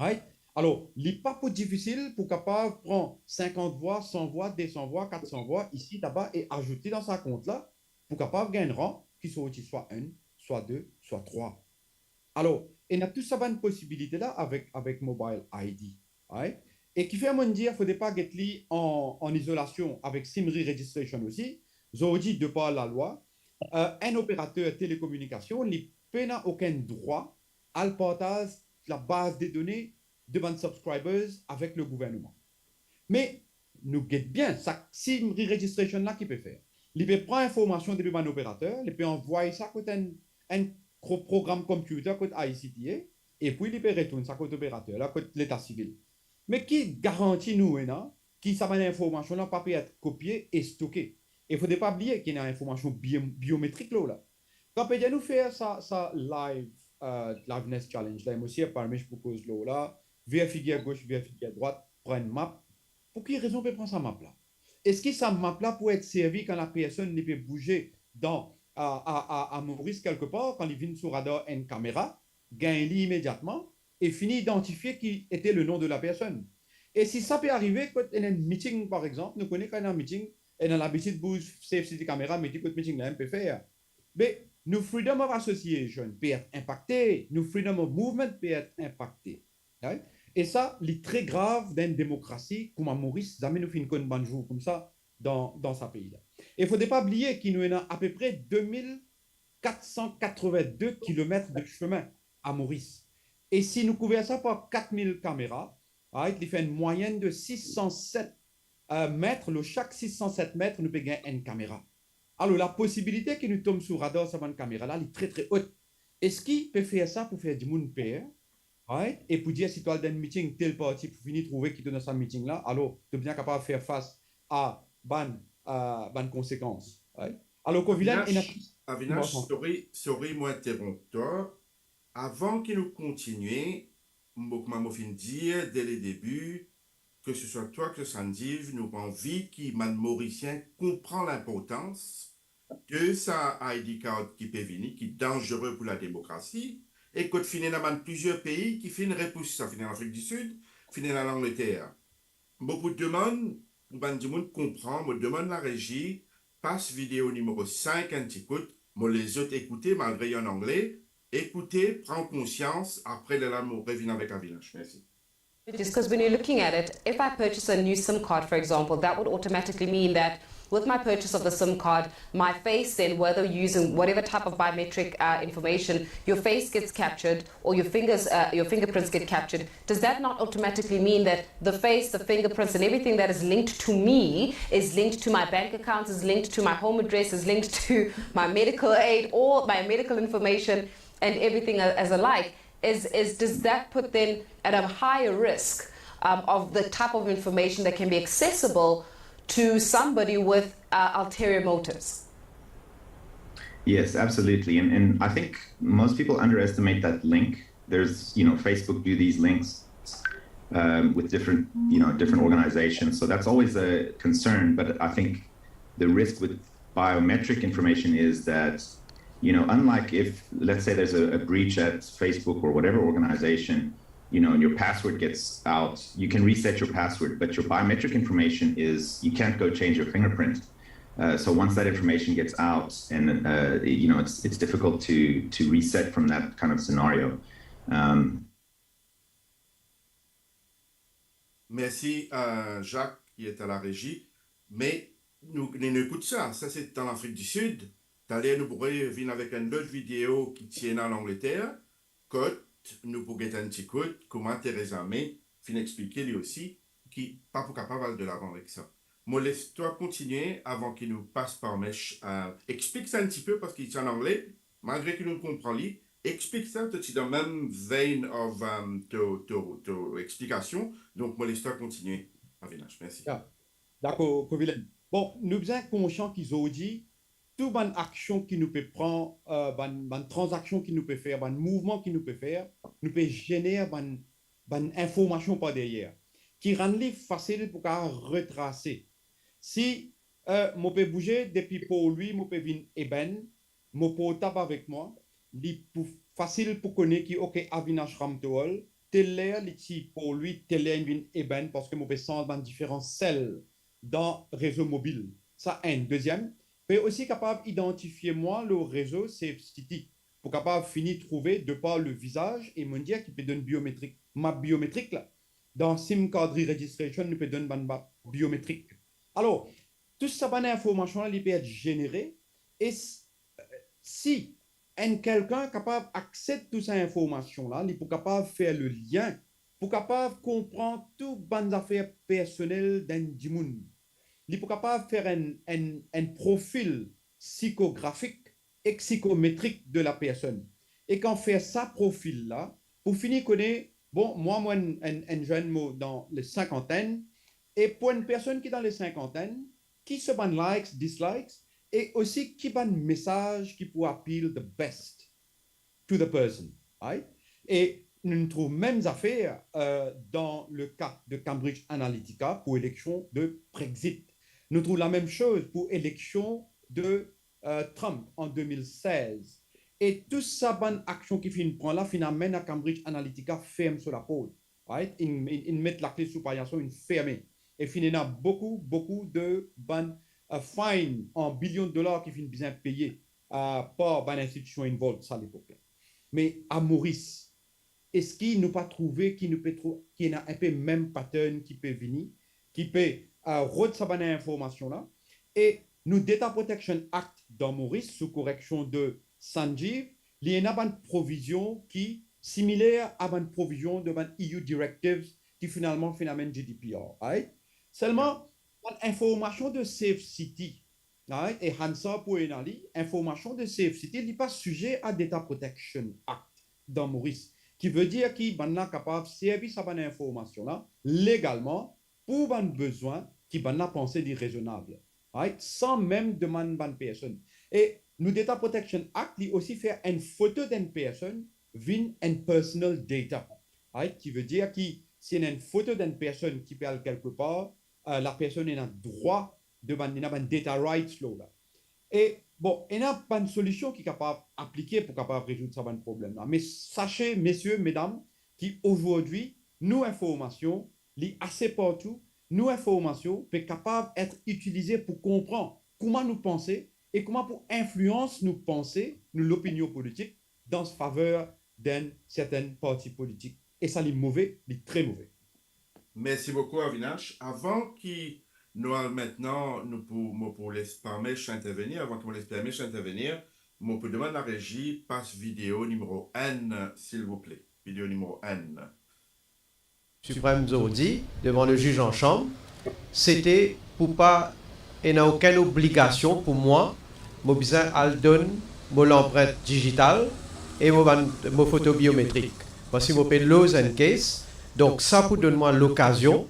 Right? Alor, li pa pou difisil pou kapav pran sinkant vwa, san vwa, de san vwa, kat san vwa, isi, laba, e azout li dan sa kont la, pou kapav gagn ran ki sorti swa enn, swa de, swa trwa. Alor, ena tou sa bann posibilite la avek, avek Mobile I D, right? E kifer mo'nn dir fode pa get li an, an izolasion avek SIM re-registration osi. Zordi, de par lalwa, eh, enn operater telekominikasion, li pena okenn drwa al partaz labaz de done de bann subscribers avek le gouverneman. Me nou get bien, sa SIM re-registration la ki pe fer. Li pe pran informasion depi bann operater, li pe anvway sa kot enn, enn pro-, program computer kot I C T A, epi li pe retourn sa kot operater la, kot leta sivil. Me ki garanti nou ena ki sa bann informasion la pa pe et kopie e stoke? E fode pa bliye ki ena informasion bio-, biometrik lor la. Kan pe dir nou fer sa, sa live, eh, liveness challenge la, e mo sir Parmesh pou koz lor la, ver figir gos, ver figir drwat, pran enn map. Pou ki rezon pe pran sa map la? Eski sa map la pou et servi kan la personn li pe bouze dan, a, a, a, a Moris kelkepar, kan li vinn sou radar enn kamera, gagn li imediatman e fini idantifie ki ete le nom de la personn? E si sa pe arive kot ena enn meeting, par exanp, nou kone kan ena meeting, ena labitid bouz Safe City Camera, mete kot meeting la inn pe fer. Be, nou freedom of association pe et inpakte, nou freedom of movement pe et inpakte. Right? E sa, li tre grav dan enn demokrasi kouma Moris, zame nou finn konn bann zour koumsa dan, dan sa pei la. E fode pa bliye ki nou ena apepre de mil kat san katrovin de kilomet de sime a Moris. E si nou kouver sa par kat mil kamera, right, li fer enn mwayenn de sis san set, eh, met, lor sak sis san set met, nou pe gagn enn kamera. Alor, laposibilite ki nou tom sou radar sa bann kamera la, li tre, tre ot. Eski pe fer sa pou fer dimoun per, right? E pou dir si to al dan enn meeting, tel parti pou fini trouve ki to dan sa meeting la, alor to bizin kapav fer fas a bann, a bann konsekans, right? Alor, Covillain, ena Avinash, Avinash, bon, sorry, sorry, mo interonp twa. Avan ki nou kontinie, mo, kouma mo finn dir de le debi, ke se swa twa, ke Sanjeev, nou anvi ki bann Morisien konpran linportans de sa I D card ki pe vini, ki danzere pou lademokrasi, e kot finn ena bann plizier pei ki finn repous sa, finn ena Lafrik di Sid, finn ena Langleter. Mo pou demann pou bann dimoun konpran, mo demann larezi, pas video nimero sink enn ti kout, mo les zot ekoute, malgre li an angle, ekoute, pran konsians, apre lerla mo revinn avek Avinash. Mersi. Just 'cause when you're looking at it, if I purchase a new SIM card, for example, that would automatically mean that with my purchase of the SIM card, my face then, whether using whatever type of biometric, uh, information, your face gets captured or your fingers, uh, your fingerprints get captured. Does that not automatically mean that the face, the fingerprints, and everything that is linked to me is linked to my bank accounts, is linked to my home address, is linked to my medical aid, all my medical information, and everything a-, as alike? Is, is, does that put then at a higher risk, um, of the type of information that can be accessible to somebody with, uh, ulterior motives? Yes, absolutely. And, and I think most people underestimate that link. There's, you know, Facebook do these links, um, with different, you know, different organizations. So that's always a concern. But I think the risk with biometric information is that, you know, unlike if, let's say, there's a, a breach at Facebook or whatever organization, you know, and your password gets out, you can reset your password, but your biometric information is, you can't go change your fingerprint. Uh, so once that information gets out, and uh, you know, it's it's difficult to to reset from that kind of scenario. Um, Mersi a Jacques ki et a la rezi. Me nou, nou, nou ekout sa, sa se dan Lafrik di Sid. Taler nou pou revinn avek enn lot video ki ti ena an Angleter, kot nou pou get enn ti kout kouma Theresa May finn explike li osi ki pa pou kapav al delavan avek sa. Mo les twa kontinie avan ki nou pas par Mesh. Uh, explik sa enn ti pe, parski ti an angle, malgre ki nou konpran li, explik sa, to ti dan mem vein of um, to, to, to explikasion. Donk, mo les twa kontinie, Avinash. Mersi. Ya. Dakor, Kovilen. Bon, nou bizin konsian ki zordi, tou bann aksion ki nou pe pran, uh, bann, bann tranzaksion ki nou pe fer, bann mouvman ki nou pe fer, nou pe zener bann, bann informasion par deryer, ki rann li fasil pou kapav retrase. Si uh, mo pe bouze depi Port Louis, mo pe vinn Ebène, mo portab avek mwa, li pou fasil pou kone ki, ok, Avinash Ramtohul, tel ler li ti Port Louis, tel ler li vinn Ebène, parski mo pe sanz bann diferan sel dan rezo mobil. Sa enn. Deziem, pe osi kapav idantifie mwa lor rezo Safe City, pou kapav fini trouve depar le vizaz e monn dir ki pe donn biometrik, map biometrik la, dan SIM card re-registration, nou pe donn bann map biometrik. Alor, tou sa bann informasion la, li pe et zenere, e si enn kelkenn kapav akses tou sa informasion la, li pou kapav fer le lien, pou kapav konpran tou bann zafer personel d'enn dimoun. Li pou kapav fer enn, enn, enn profil psikografik ek psikometrik de la personn. E kan fer sa profil la, pou fini kone, bon, mwa, mo enn, enn, enn zenn, mo dan le sinkantenn, e pou enn personn ki dan le sinkantenn, ki so bann likes, dislikes, e osi ki bann mesaz ki pou appeal the best to the person, right? E nou trouv mem zafer uh, dan le ka de Cambridge Analytica pou eleksion de Brexit. Nou trouv lamem soz pou eleksion de uh, Trump an de mil sez. E tou sa bann aksion ki finn pran la finn amenn a Cambridge Analytica ferm so laport. Right? Inn, inn, inn met lakle sou payason, inn ferme. E finn ena boukou, boukou de bann uh, fine an bilyon dolar ki finn bizin peye uh, par bann institision involved sa lepok la. Me a Moris, eski nou pa trouve ki nou pe trouv, ki ena inpe mem pattern ki pe vini, ki pe uh, rod sa bann informasion la? E nou Data Protection Act dan Moris, sou koreksion de Sanjeev, li ena bann provizion ki similer a bann provizion de bann E U directives ki finalman finn amenn G D P R, right? Selman, bann informasion de Safe City, right, e Hansard pou ena li, informasion de Safe City, li pa size a Data Protection Act dan Moris, ki ve dir ki bann la kapav servi sa bann informasion la legalman pou bann bezwin ki bann la panse li rezonab, right? San mem demann bann personn. E nou Data Protection Act, li osi fer enn foto d'enn personn vinn enn personal data, right? Ki ve dir ki si ena enn foto d'enn personn ki pe al kelkepar, uh, la personn ena drwa de bann, ena bann data rights lor la. E bon, ena bann solision ki kapav aplike pou kapav rezoud sa bann problem la. Me sase, mesie, medam, ki azordi nou informasion li ase partou, nou informasion pe kapav et itilize pou konpran kouma nou panse e kouma pou inflians nou panse, nou lopinion politik dan faver d'enn sertenn parti politik. E sa li move, li tre move. Mersi boukou, Avinash. Avan ki nou al mintnan, nou pou, mo pou les Parmesh intervenir. Avan ki mo les Parmesh intervenir, mo pou demann larezi pas video nimero enn, silvouple. Video nimero enn. Siprem zordi, devan le ziz an chanm, sete pou pa ena okenn obligasion pou mwa, mo bizin al donn mo lanprint dizital e mo bann, mo foto biometrik. Parski mo pe lose enn case, donk sa pou donn mwa lokazion,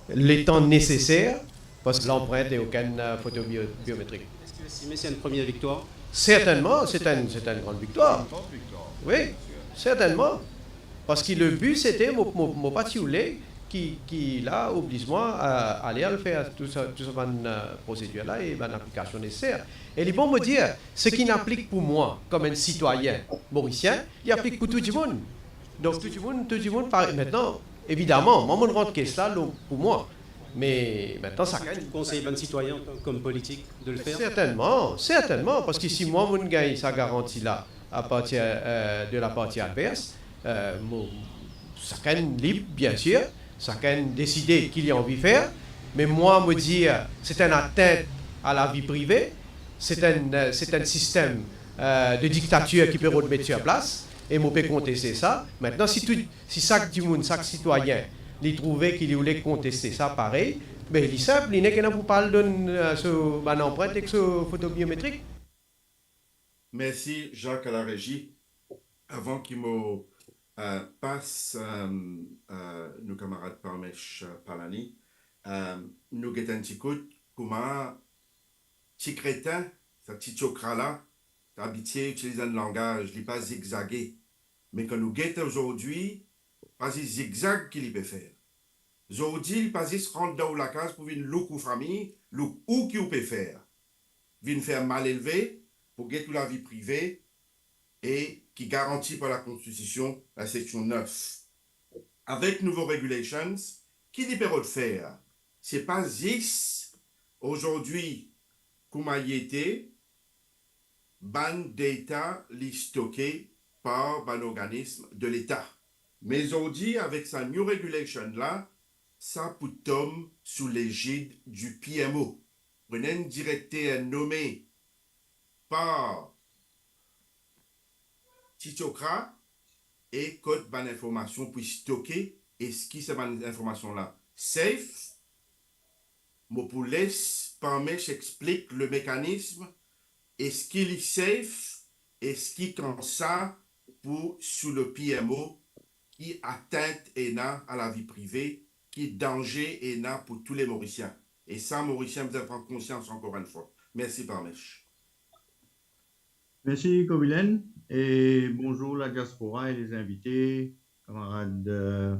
letan neseser, pas lanprint e okenn, euh, foto bio-, biometrik. Est-ce que vous estimez que c'est une première victoire ? Certainement, c'est une, c'est une grande victoire. Oui, certainement. Parski le but, c'était, mo, mo, mo pa ti oule ki, ki la obliz mwa, euh, ale al fer tou sa, tou sa bann, euh, prosedir la e bann aplikasion neseser. E li bon mo dir, seki inn aplik pou mwa kom enn sitwayin morisien, li aplik pou tou dimoun. Donk tou dimoun, tou dimoun parey. Aster, evidaman, mwa, mo'nn rant kes la lor, pou mwa. Me aster, sakenn... Ou konsey bann sitwayin kom, kom politik de le fer? Sertennman, sertennman, parski si mwa, mo'nn gagn sa garanti la, apartir, euh, de laparti advers, euh, mo, sakenn lib, biensir, sakenn deside ki li anvi fer, me mwa, mo dir, se enn atint a lavi prive, se enn, euh, se enn sistem, euh, de diktatir ki pe rod met sir plas, e mo pe konteste sa. Aster, si tou, si sak dimoun, sak sitwayin, li trouve ki li oule konteste sa parey, be, li sinp, li nek ena pou pardonn, euh, so bann anprint ek so foto biometrik. Mersi, Jacques, à la régie. Avan ki mo, euh, pas, euh, euh, nou kamarad Parmesh, euh, Palani, euh, nou get enn ti kout kouma ti kretin, sa ti tiokra la, ti abitie itiliz enn langaz, li pa zigzage. Me kan nou get azordi, pa zis zigzag ki li pe fer. Zordi, li pa zis rant dan ou lakaz pou vinn louk ou fami, louk ou ki ou pe fer. Vinn fer malelve pou get ou lavi prive e ki garanti par Lakonstitision, laseksion nef. Avek nouvo regulations, ki li pe rod fer? Se pa zis azordi kouma li ete, bann data li stoke par bann organism de Leta. Me zordi, avek sa new regulation la, sa pou tom sou legid di P M O. Pou enn direkter nome par ti tiokra e kot bann informasion pou stoke, eski sa bann informasion la safe? Mo pou les Parmesh explik le mécanisme, eski li safe, eski kan sa pou sou le P M O, ki atint ena a lavi prive, ki danze ena pou tou le Morisien. E sa, Morisien bizin pran konsians ankor enn fwa. Mersi, Parmesh. Mersi, Kobilen, e bonzour la diaspora e les invités, kamarad, euh,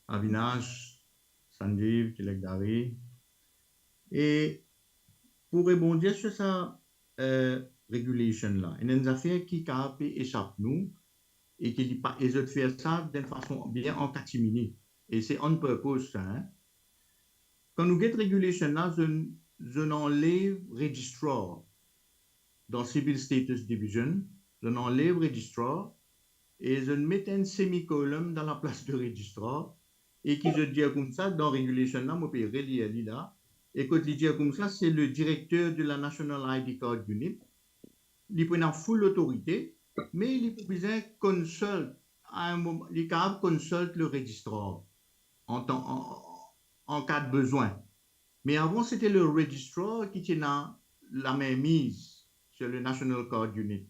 Avinash, Sanjeev, Tilak Dari. E pou rebondir sur sa, euh, regulation la, ena enn zafer ki kapav pe esap nou, e ki li pa, e zot fer sa dan enn fason bien an katimini. E se on purpose sa, hein. Kan nou get regulation la, zot, zot anlev registrar dan Civil Status Division, zot anlev registrar, e zot met enn semikolonn dan laplas de registrar, e ki zot dir koumsa, dan regulation la, mo pe relir li la, e kot li dir koumsa, c'est le directeur de la National I D Card Unit, li pou ena full lotorite, me li pou bizin consult, a enn moman, li kapav consult le registrar an tan, an, an ka de bezwin. Me avan, sete le registrar ki ti ena lamenmiz sur le National Card Unit.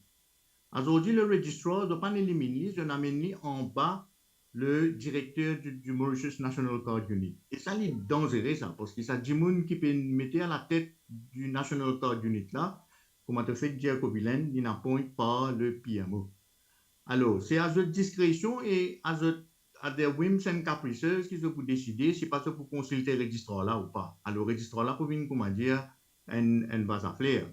Azordi, le registrar, zot pa'nn elimin li, zot amenn li anba le direkter di, di Mauritius National Card Unit. E sa, li danzere sa, parski sa dimoun ki pe mete a latet di National Card Unit la, kouma to fek dir, Kobilen, li inn appoint par le P M O. Alor, se a zot diskresion e a zot, at their whims and caprices ki zot pou deside, si pa zot pou konsilte registrar la ou pa. Alor, registrar la pou vinn, kouma dir, enn, enn vaz a fler.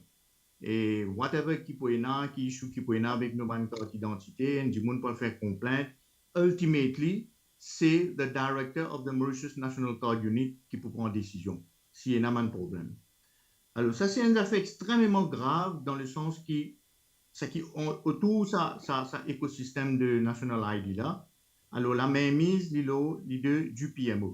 E whatever ki pou ena, ki issue ki pou ena avek nou bann kart idantite, enn dimoun pou al fer konplint, ultimately, se the director of the Mauritius National Card Unit ki pou pran desizion, si ena bann problem. Alor, sa se enn zafer extrememan grav, dan le sans ki, sa ki an, otour sa, sa, sa ekosistem de National I D la. Alor, lamenmiz, li lor, li de, di P M O.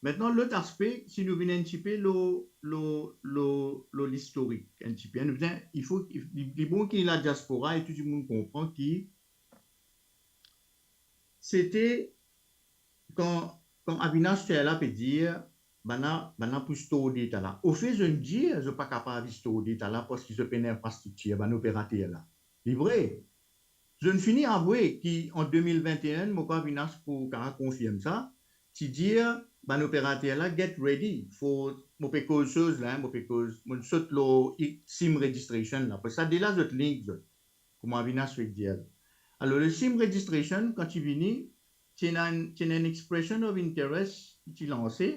Aster, lot aspe, si nou vinn enn tipe lor, lor, lor, lor listorik, enn tipe, nou bizin, il faut, li, li bon ki la diaspora e tou dimoun konpran ki sete kan, kan Avinash Chella pe dir, bann la, bann la pou store data la. Ofe, zot dir, zot pa kapav store data la parski zot pena infrastriktir, bann operater la. Li vre. Zot fini avoue ki an de mil vinte e enn, mo krwar Avinash pou kapav konfirm sa, ti dir bann operater la, get ready for, mo pe koz soz la, mo pe koz, mo sot lor i-, SIM registration la. Parski sa de la zot link zot, kouma Avinash fek dir. Alor, le SIM registration, kan ti vini, ti ena enn, ti ena enn expression of interest ki ti lanse.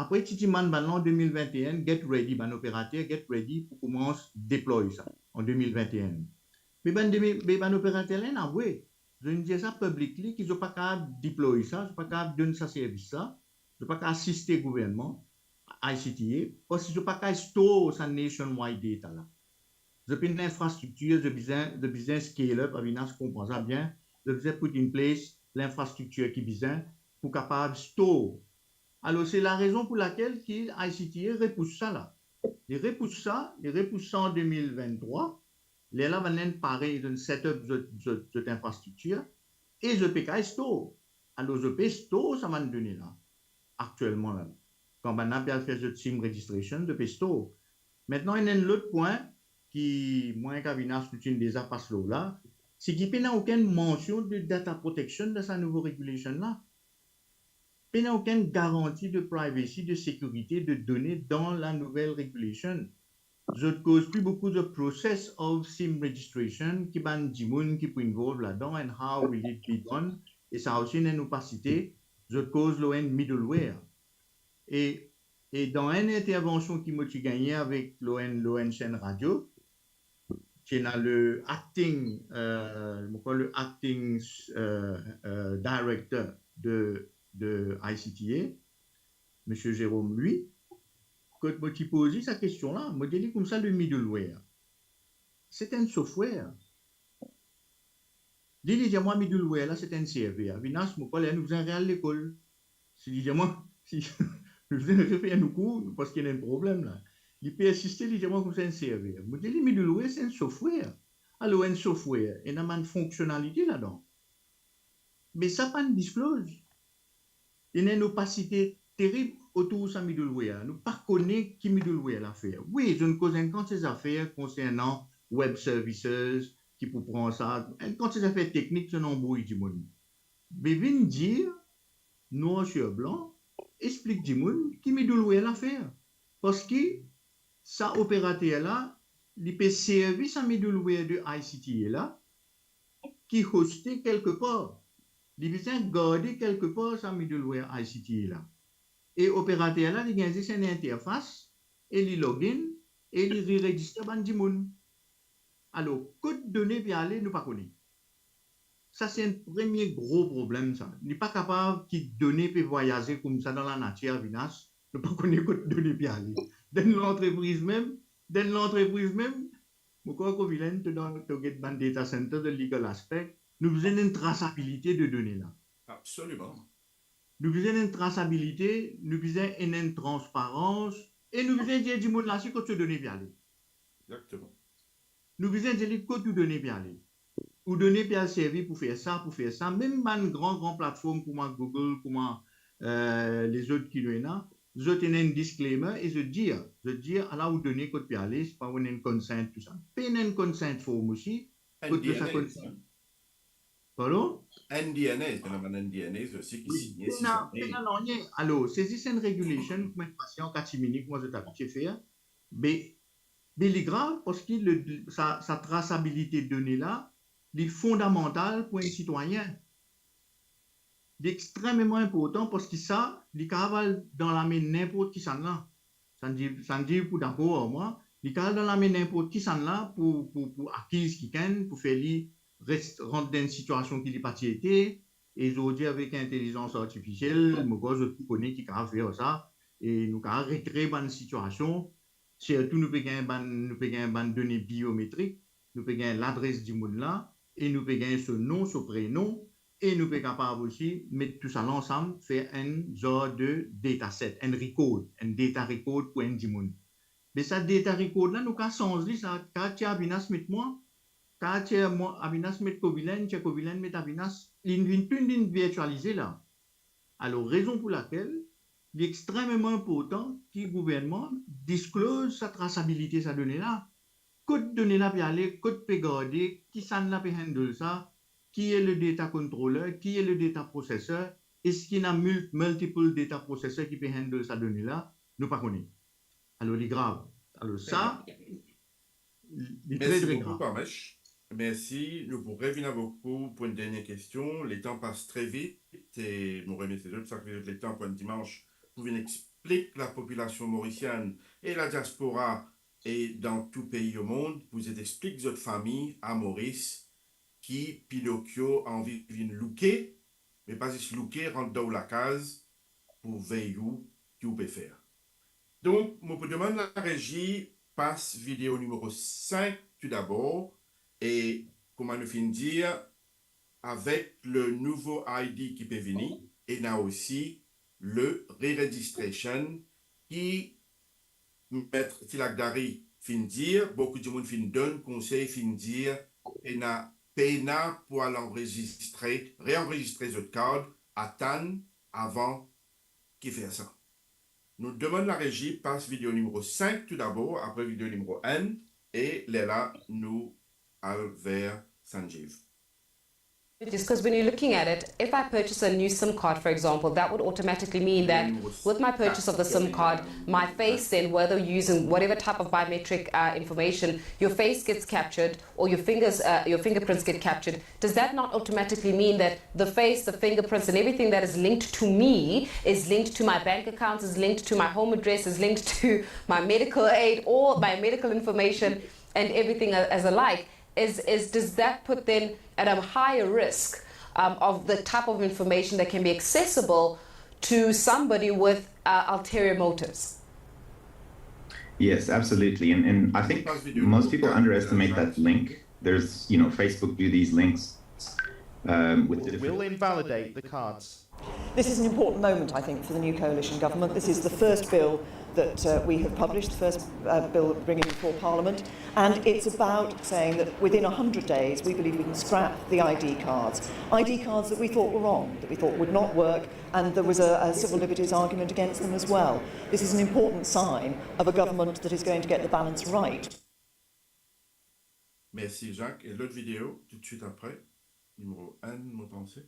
Apre, ti dimann bann la an de mil vinte e enn, get ready, bann operater, get ready pou koumans deploy sa an de mil vinte e enn. Me bann de mil, me bann operater la ena avoue, zot inn dir sa publicly ki zot pa kapav deploy sa, zot pa kapav donn sa servis la, zot pa kapav asiste gouvernman, I C T A, parski zot pa kapav store sa nationwide data la. Zot pena linfrastriktir, zot bizin, zot bizin scale up, Avinash konpran sa bien, zot bizin put in place linfrastriktir ki bizin pou kapav store. Alor, se larezon pou lakel ki I C T A repous sa la. Li repous sa, li repous sa an de mil venntrwa. Lerla bann la inn pare, zot inn set up zot, zot, zot infrastriktir e zot pe kapav store. Alor, zot pe store sa bann done la aktielman la. Kan bann la pe al fer zot SIM registration, zot pe store. Aster, ena enn lot pwin ki mwa ek Avinash nou ti inn deza pas lor la, se ki pena okenn mansion de data protection dan sa nouvo regulation la. Pena okenn garanti de privacy, de sekirite de done dan la nouvel regulation. Zot koz pli boukou the process of SIM registration, ki bann dimoun ki pou involve ladan and how will it be done. E sa osi ena enn opasite. Zot koz lor enn middleware. E, e dan enn intervansion ki mo ti gagne avek lor enn, lor enn senn radio, ti ena le acting, euh, mo krwar le acting, euh, euh, director de, de I C T A, Misie Jérôme Louis, kot mo ti poz li sa kestion la, mo dir li koumsa, le middleware, se enn software? Li, li dir mwa, middleware la, se enn server. Avinash, mo krwar ler nou bizin real lekol. Si li dir mwa, si nou bizin refer nou kour, parski ena enn problem la. Li persiste, li dir mwa koumsa enn server. Mo dir li, middleware, se enn software. Alor, enn software, ena bann fonksionalite ladan. Me sa pa'nn disclose. Ena enn opasite terib otour sa middleware la. Nou pa kone ki middleware la fer. Wi, zot inn koz enn kantite zafer konsernan web services ki pou pran sa, enn kantite zafer teknik, zot inn anbrouy dimoun. Me vinn dir, nwar sir blan, explik dimoun ki middleware la fer. Parski sa operater la, li pe servi sa middleware de I C T A la, ki hoste kelkepar. Li bizin garde kelkepar sa middleware I C T A la. E operater la, li gagn zis enn interfas, e li log in, e li re-register bann dimoun. Alor, kot done pe ale, nou pa kone. Sa se enn premie gro problem sa. Li pa kapav ki done pe vwayaze koumsa dan lanatir, Avinash. Nou pa kone kot done pe ale. Dan lantrepriz mem, dan lantrepriz mem, mo krwar Covilhand, to dan, to get bann data center de legal aspect, nou bizin enn trasabilite de done la. Absoliman. Nou bizin enn trasabilite, nou bizin enn, enn transparans, e nou bizin dir dimoun la si kot so done pe ale. Exakteman. Nou bizin dir li kot ou done pe ale. Ou done pe al servi pou fer sa, pou fer sa. Mem bann gran, gran platform kouma Google, kouma, euh, lezot ki nou ena, zot ena enn disclaimer e zot dir, zot dir, ala ou done kot pe ale, si pa ou ena enn consent, tou sa. Pena enn consent form osi, kot to sa N D A, consent. Pardon? N D A, ena bann N D A osi ki signe, pena, si zame pena nanye. Alor, se zis enn regulation, kouma enn pasian katimini, kouma zot abitie fer. Me, me li grav, parski le, sa, sa trasabilite done la, li fondamantal pou enn sitwayin. Li extrememan inportan parski sa, li kapav al dan lame ninport kisannla. Sann dir, sann dir pou dakor ar mwa, li kapav al dan lame ninport kisannla pou, pou, pou akiz kikenn, pou fer li res, rant dan enn sitiasion ki li pa ti ete, e zordi avek intelizans artifisiel, mo krwar zot tou kone ki kapav fer sa, e nou kapav rekre bann sitiasion, sirtou nou pe gagn bann, nou pe gagn bann done biometrik, nou pe gagn ladres dimoun la, e nou pe gagn so nom, so prenom, e nou pe kapav osi met tou sa la ansam, fer enn zar de dataset, enn record, enn data record pou enn dimoun. Me sa data record la, nou kapav sanz li, sa, kapav tir Avinash met mwa, kapav tir mwa, Avinash met Covilhand, tir Covilhand met Avinash, li vinn tou vinn virtualize la. Alor, rezon pou lakel li extrememan inportan ki gouvernman disclose sa trasabilite sa done la. Kot done la pe ale, kot pe garde, kisannla pe handle sa, ki est le data controller, ki est le data processor, eski ena mul-, multiple data processor ki pe handle sa done la, nou pa kone. Alor, li grav. Alor, sa, li tre, tre grav. Mersi boukou, Parmesh. Mersi. Nou pou revinn avek ou pou enn dernie kestion. Letan pas tre vit e nou remersie zot, sa ki zot letan pou enn dimanz pou vinn explik lapopilasion morisienn e ladiaspora e dan tou pei omond, pou zot explik zot fami a Moris ki Pinocchio anvi vinn louke, me pa zis louke, rant dan ou lakaz pou vey ou ki ou pe fer. Donk, mo pou demann larezi pas video nimero sink toudabor, e kouma nou finn dir, avek le nouvo I D ki pe vini, ena osi le re-registration ki Met Tilakdari finn dir, boukou dimoun finn donn konsey, finn dir, pena, pena pou al anrezistre, reanrezistre zot kart, atann avan ki fer sa. Nou demann larezi pas video nimero sink toudabor, apre video nimero enn, e lerla nou al ver Sanjeev. Just because when you're looking at it, if I purchase a new SIM card, for example, that would automatically mean that with my purchase of the SIM card, my face, then whether you're using whatever type of biometric uh, information, your face gets captured or your fingers, uh, your fingerprints get captured. Does that not automatically mean that the face, the fingerprints, and everything that is linked to me is linked to my bank accounts, is linked to my home address, is linked to my medical aid, all my medical information, and everything as alike? Is, is does that put them at a higher risk um, of the type of information that can be accessible to somebody with uh, ulterior motives? Yes, absolutely. And, and I think most people underestimate that link. There's, you know, Facebook do these links um, with the different. Will invalidate the cards. This is an important moment, I think, for the new coalition government. This is the first bill that uh, we have published, the first uh, bill bringing before Parliament, and it's about saying that within one hundred days we believe we can scrap the I D cards. I D cards that we thought were wrong, that we thought would not work, and there was a, a civil liberties argument against them as well. This is an important sign of a government that is going to get the balance right. Mersi Jacques. E lot video, toutswit apre, nimero enn, mo panse.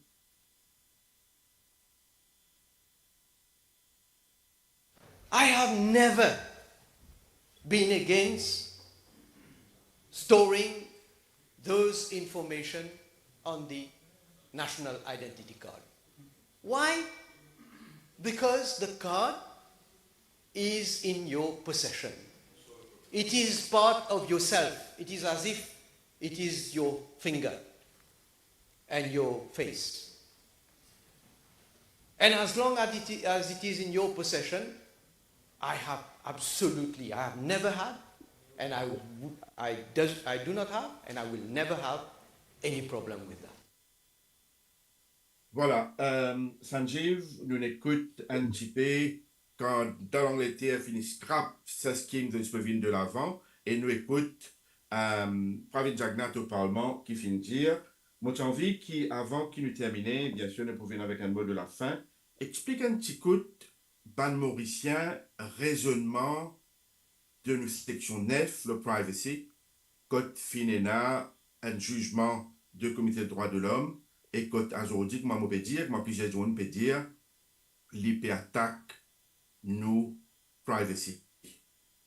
I have never been against storing those information on the national identity card. Why? Because the card is in your possession. It is part of yourself. It is as if it is your finger and your face. And as long as it, as it is in your possession, I have absolutely, I have never had, and I, I, does, I do not have, and I will never have any problem with that. Vwala, euh, Sanjeev, nou ekout enn tipe kan dan Langleter finn scrap sa scheme, zot pe vinn delavan, e nou ekout euh, Pravind Jugnauth o Parlman ki finn dir, mo ti anvi ki avan ki nou termine, biensir nou pou vinn avek enn mo de lafin, explik enn ti kout bann Morisien rezonnman de nou seksion nef, le privacy, kot finn ena enn zizman de Komite Drwa de Lom, e kot azordi, kouma mo pe dir, kouma plizier dimoun pe dir, li pe atak nou privacy.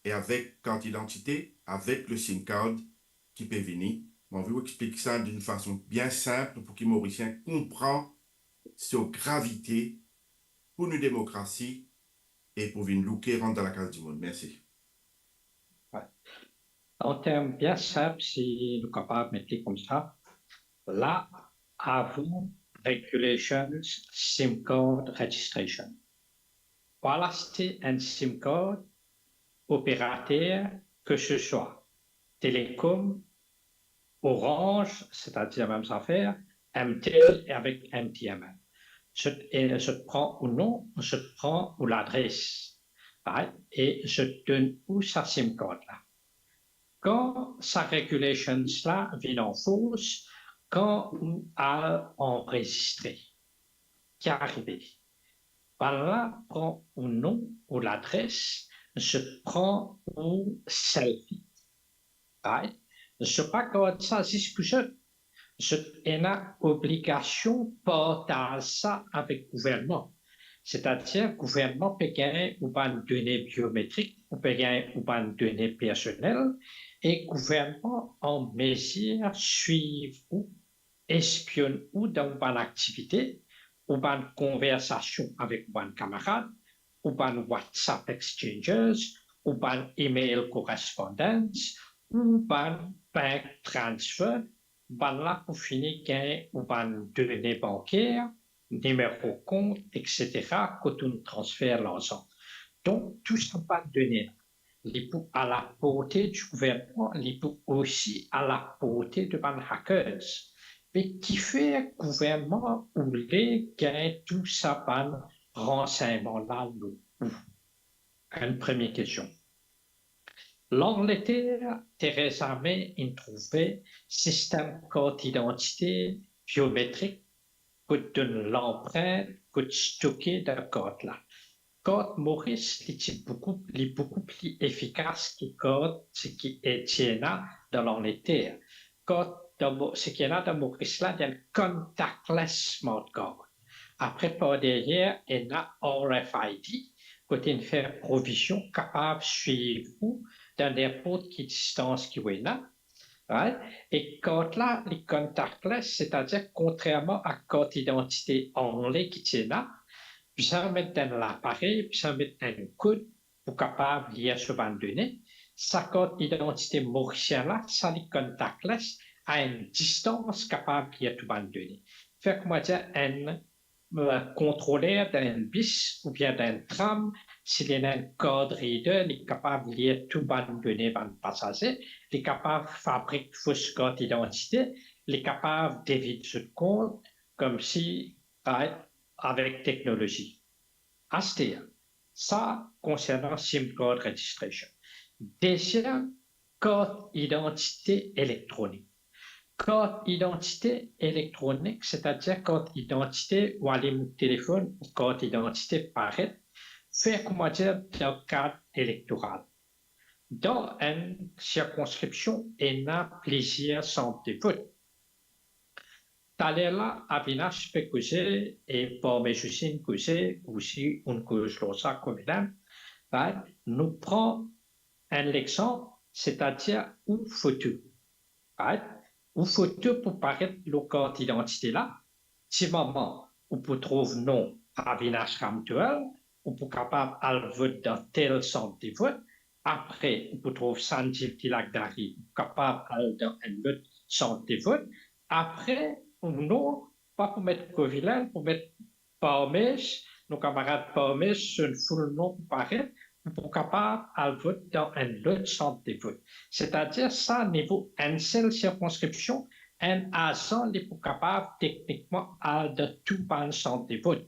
E avek kart idantite, avek le SIM card ki pe vini, mo anvi ou explik sa d'une fason bien sinp pou ki Morisien konpran so gravite pou nou demokrasi e pou vinn louke rant dan lakaz dimoun. Mersi. An term bien sinp, si nou kapav met li koumsa, la avan regulations SIM card registration. Pou al aste enn SIM card, operater ke se swa Telecom, Orange, setadir mem zafer, MTel avek MTML. Zot, e, zot pran ou nom, zot pran ou ladres, right? E zot donn ou sa SIM card la. Kan sa regulations la vinn an fors, kan ou al anrezistre, ki arive? Bannla pran ou nom, ou ladres, zot pran ou selfie. Right? Zot pa gard sa zis pou zot. Zot ena obligasion partaz sa avek gouvernman. Setadir gouvernman pe gagn ou bann done biometrik, ou pe gagn ou bann done personel, e gouvernman an mezir swiv ou, espionn ou dan ou bann aktivite, ou bann konversasion avek ou bann kamarad, ou bann WhatsApp exchanges, ou bann email correspondence, ou bann bank transfer, bannla pou fini gagn ou bann done banker, nimero kont, et cetera, kot ou'nn transfer larzan. Donk, tou sa bann done la, li pou alaporte di gouvernman, li pou osi alaporte de bann hackers. Me kifer gouvernman oule gagn tou sa bann ransegnman la lor ou? Enn premie kestion. Langleter, Theresa May inn trouve sistem kart idantite biometrik kot donn lanprint kot stoke dan kart la. Kart Moris, li ti boukou, li boukou pli efikas ki kart seki e ti ena dan Langleter. Kart dan Mo-, seki ena dan Moris la, li enn contactless smart card. Apre, par deryer, ena R F I D, kot inn fer provizion kapav swiv ou dan ninport ki distans ki ou ena. Right? E kart la, li contactless, setadir kontrerman a kart idantite angle ki ti ena, bizin met dan laparey, bizin met enn kod pou kapav lir so bann done. Sa kart idantite morisien la, sa li contactless, a enn distans kapav lir tou bann done. Fer koumadir enn, eh, kontroler dan enn bis oubien dan enn tram, si li ena enn card reader, li kapav lir tou bann done bann pasaze, li kapav fabrik fos kart idantite, li kapav devid zot kont, koumsi, right, avek teknolozi. Aster, sa konsernan SIM card registration. Deziem, kart idantite elektronik. Kart idantite elektronik, setadir kart idantite, ou alim telefonn, ou kart idantite paret, fer koumadir dan kad elektoral. Dan enn sirkonskripsion, ena plizier sant de vot. Taler la, Avinash pe koze e Parmez osi inn koze, osi ou'nn koz lor sa koumsa, right? Nou pran enn lexanp, setadir ou foto, right? Ou foto pou paret lor kart idantite la, ti moman ou pou trouv non Avinash Ramtohal, ou pou kapav al vot dan tel sant de vot. Apre, ou pou trouv Sanjeev Tilak Dhari, ou kapav al dan enn lot sant de vot. Apre, ou non, pa pou met Kovilal, pou met Parmez, nou kamarad Parmez, so full nom pou paret, ou pou kapav al vot dan enn lot sant de vot. Setadir sa, nivo enn sel sirkonskripsion, enn azan li pou kapav teknikman al dan tou bann sant de vot.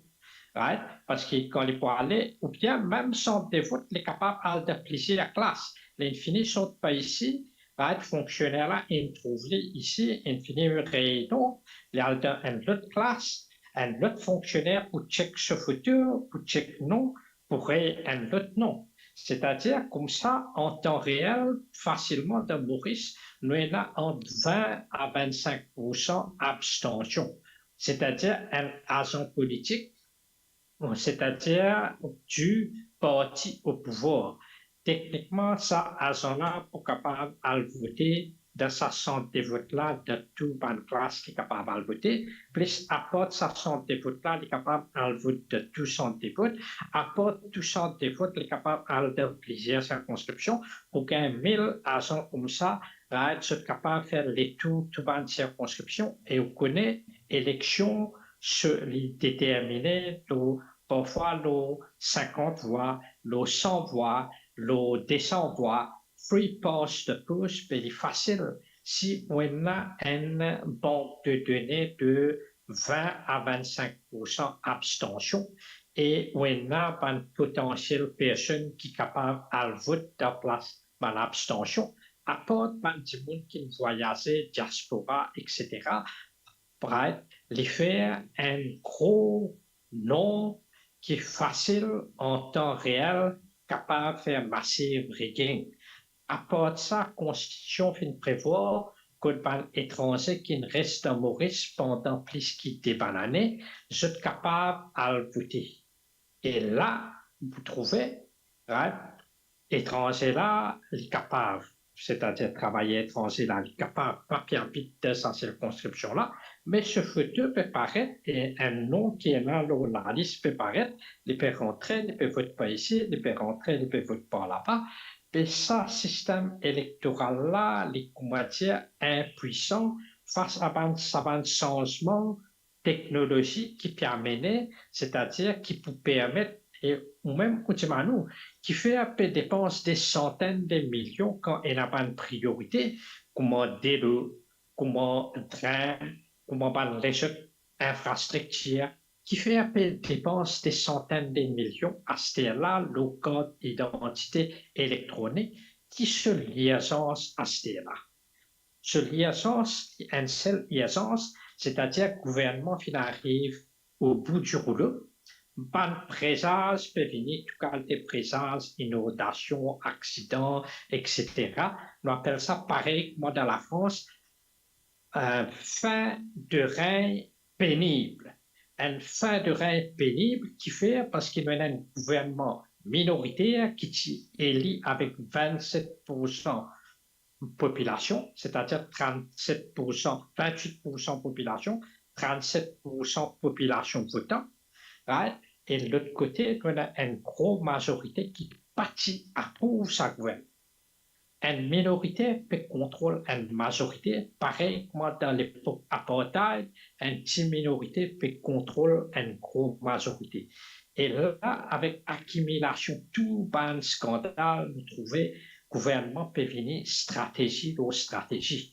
Right? Parski kan li pou ale, oubien mem sant de vot, li kapav al dan plizier klas. Li fini sort par isi, right, fonksioner la inn trouv li isi, inn fini reyni, li al dan enn lot klas, enn lot fonksioner pou chek so foto, pou chek non, pou rey enn lot non. Setadir, koumsa, an tan reel, fasilman dan Moris, nou ena ant vin a vinn-sink poursan abstansion. Setadir, enn azan politik, setadir di parti o pouvwar. Teknikman, sa azan la pou kapav al vote dan sa sant de vot la, dan tou bann klas ki kapav al vote, plis apart sa sant de vot la, li kapav al vot dan tou sant de vot, apart tou sant de vot, li kapav al dan plizier sirkonskripsion, pou gagn mil azan koumsa, right, zot kapav fer letour tou bann sirkonskripsion, e ou kone, eleksion, se li determine lor, parfwa lor sinkant vwa, lor san vwa, lor de san vwa, free pass the post, be li fasil si ou ena enn bank de done de vin a vinn-sink poursan abstansion e ou ena bann potansiel personn ki kapav al vot dan plas bann abstansion, apart bann dimoun ki vwayaze, diaspora, et cetera. Right, li fer enn gro non ki fasil an tan reel kapav fer massive rigging. Apart sa, konstitision finn prevwar kot bann etranze ki'nn res dan Moris pandan plis ki de bann ane, zot kapav al vote. E la, ou pou trouve, right, etranze la, li kapav setadir travayer etranze la, li kapav pa pe abit dan sa sirkonskripsion la, me so foto pe paret, e enn non ki ena lor lalis pe paret, li pe rantre, li pe vot par isi, li pe rantre, li pe vot par laba. Be sa sistem elektoral la, li, kouma dir, inpwisan fas a bann, sa bann sanzman teknolozi ki pe amene, setadir ki pou permet, e ou mem ou dimann ou, kifer pe depans de santenn de milion kan ena bann priorite, kouma delo, kouma dren, kouma bann lezot infrastriktir, kifer pe depans de santenn de milion aster la lor kart idantite elektronik, ki so lirzans aster la? So lirzans, enn sel lirzans, setadir gouvernman finn ariv o bout di roulo, bann prezaz pe vini, tou kalite prezaz, inondasion, aksidan, etsetera. Nou apel sa parey kouma dan Lafrans, euh, fin de règne pénible. Enn fin de règne pénible, kifer? Parski nou ena enn gouvernman minoriter ki ti eli avek vennset poursan popilasion, setadir trannset poursan, vintwit poursan popilasion, trannset poursan popilasion votan, right? E lot kote, nou ena enn gro mazorite ki pa ti aprouv sa gouvernman. Enn minorite pe kontrol enn mazorite, parey kouma dan lepok apartheid, enn ti minorite pe kontrol enn gro mazorite. E la, avek akimilasion tou bann skandal, nou trouve gouvernman pe vini stratezi lor stratezi.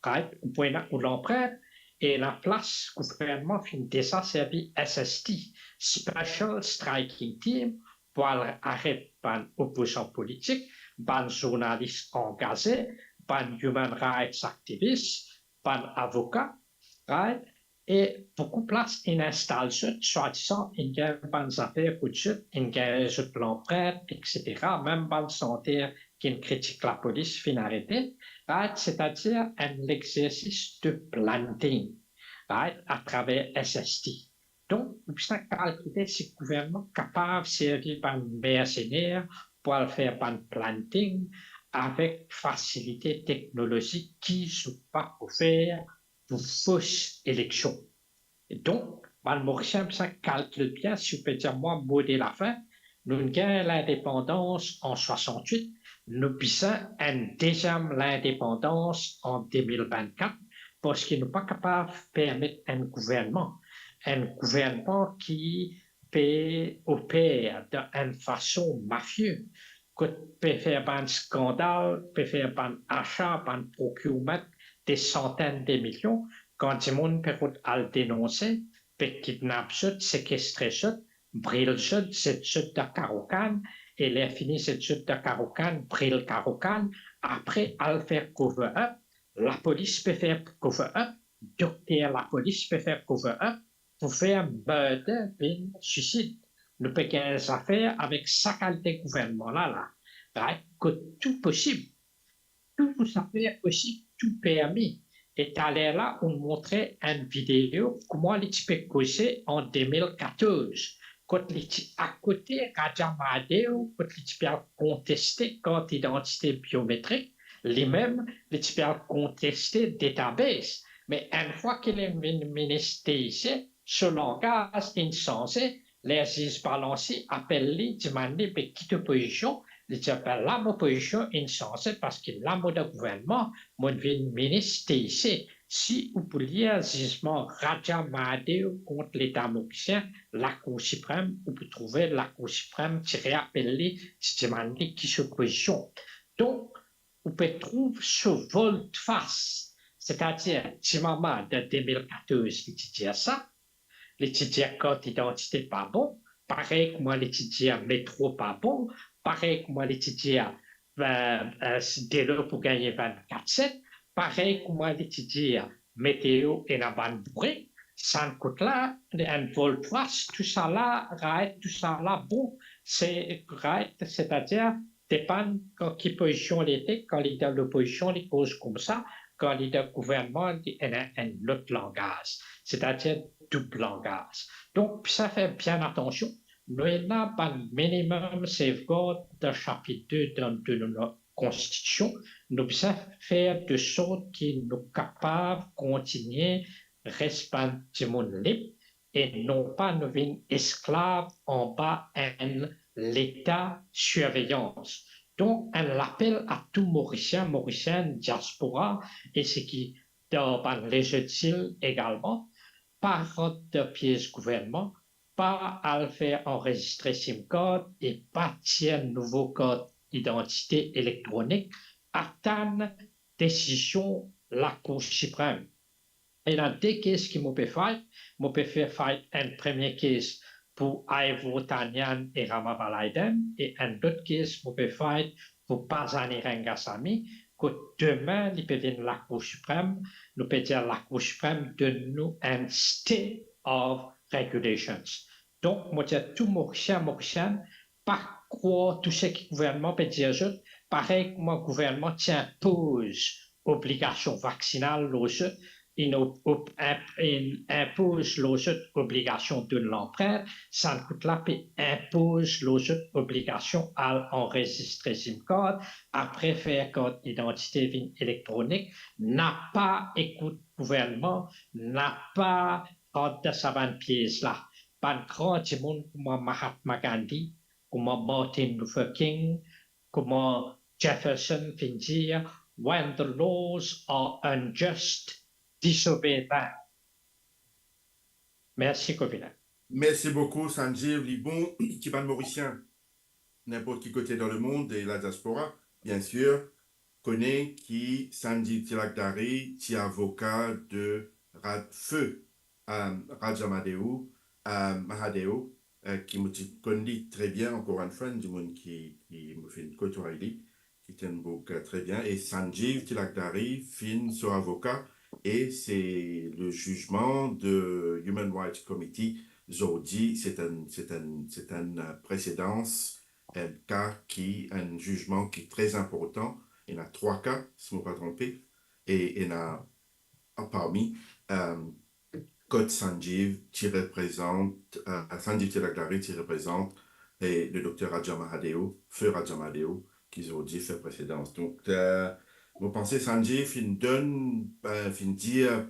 Right? Ou pou ena ou lanprint, e laplas gouvernman finn deza servi S S T, Special Striking Team, pou al aret bann opozan politik, bann zournalis angaze, bann human rights activists, bann avoka, right? E boukou plas inn instal zot, swadizan inn gagn bann zafer kot zot, inn gagn zot lanprint, etsetera. Mem bann santer ki'nn kritik lapolis finn arete, right? Setadir enn lexersis de planting, right? Atraver S S T. Donk, ou bizin kalkile si gouvernman kapav servi bann mersener pou al fer bann planting avek fasilite teknolozik ki zot pa pou fer pou fos eleksion. Donk, bann Morisien bizin kalkil bien, si ou pe dir mwa mo de lafin, nou gagn lindepandans an swasannwit, nou bizin enn deziem lindepandans an de mil vennkat, parski nou pa kapav permet enn gouvernman, enn gouvernman ki pe oper dan enn fason mafie, kot pe fer bann skandal, pe fer bann asa, bann procurement de santenn de milion, kan dimoun pe rod al denonse, pe kidnap zot, sekestre zot, bril zot, zet zot dan karokann, e ler fini zet zot dan karokann, bril karokann, apre al fer cover up, lapolis pe fer cover up, dokter lapolis pe fer cover up, pou fer murder vinn swisid. Nou pe gagn zafer avek sa kalite gouvernman la, la, right? Kot tou posib, tou zafer posib, tou permi. E taler la, ou'nn montre enn video kouma li ti pe koze an de mil katorz, kot li ti akote Raja Mahadeo, kot li ti pe al konteste kart idantite biometrik, limem, li ti pe al konteste database. Me enn fwa ki li vinn minis T I C, so langaz inn sanze, ler ziz Balancy apel li, dimann li, "Be ki to pozision?" Li dir, "Be la mo pozision inn sanze, parski la mo dan gouvernman, mo'nn vinn minis T I C." Si ou pou lir zizman Raja Mahadeo kont Leta morisien, Lakour Siprem, ou pou trouve Lakour Siprem ti reapel li, ti dimann li ki so pozision. Donk, ou pe trouv so voltfas, setadir, ti mama dan de mil katorz, li ti dir sa, li ti dir kart idantite pa bon, parey kouma li ti dir metro pa bon, parey kouma li ti dir, eh, eh, delo pou gagne vennkat set, parey kouma li ti dir meteo ena bann bourik, sa kot la, enn voltfas, tousala, right, tousala, bon, se right, setadir, depann kan ki pozision li ete, kan li dan lopozision, li koz koumsa, kan li dan gouvernman, li ena enn lot langaz, setadir doub langaz. Donk, sa fer bien atansion, nou ena bann minimum safeguard dan sapit de dan, de nou, konstitision, nou bizin fer de sort ki nou kapav kontigne res bann dimoun lib e non pa nou vinn esklav anba enn leta sirveyans. Donk, enn lapel a tou Morisien, Morisienn, diaspora, e seki dan bann lezot zil egalman, pa rant dan piez gouvernman, pa al fer anrezistre sim kart e pa tir nouvo kart idantite elektronik, atann desizion Lakour Siprem. Ena de kes ki mo pe fight, mo pe fer fight enn premie kes pou Ivor Tanian e Rama Valaidhan, e enn lot kes mo pe fight pou Pazani Rangasamy, kot demin li pe vinn Lakour Siprem, nou pe dir Lakour Siprem donn nou enn stay of regulations. Donk, mo dir tou Morisien, Morisienn, pa krwar tou seki gouvernman pe dir zot, parey kouma gouvernman ti inpoz obligasion vaksinal lor zot, inn op-, op-, inp-, inn inpoz lor zot obligasion donn lanprint, sann kout la pe inpoz lor zot obligasion al anrezistre sim kart, apre fer kart idantite vinn elektronik, napa ekout gouvernman, napa rant dan sa bann piez la. Bann gran dimoun kouma Mahatma Gandhi, kouma Martin Luther King, kouma Jefferson finn dir, "When the laws are unjust, disobey them." Mersi, Kovilen. Mersi boukou, Sanjeev. Li bon ki bann Morisien, ninport ki kote dan lemond e la diaspora, biensir, kone ki Sanjeev Tilakdari ti avoka de Rad-, feu, euh, Raja Mahadeo, euh, Mahadeo, euh, ki mo ti konn li tre bien, ankor enn fwa, enn dimoun ki, ki mo finn kotway li, ki ti enn boug, euh, tre bien. E Sanjeev Tilakdari finn so avoka, e se le zizman de Human Rights Committee zordi, se enn, se enn, se enn, euh, presedans, enn ka ki, enn zizman ki tre inportan. Ena trwa ka, si mo pa tronpe, e ena, parmi, euh, kot Sanjeev ti reprezant, euh, Sanjeev Tilakdari ti reprezant, e le dokter Raja Mahadeo, feu Raja Mahadeo, ki zordi fer presedans. Donk, euh, mo panse Sanjeev finn donn, euh, finn dir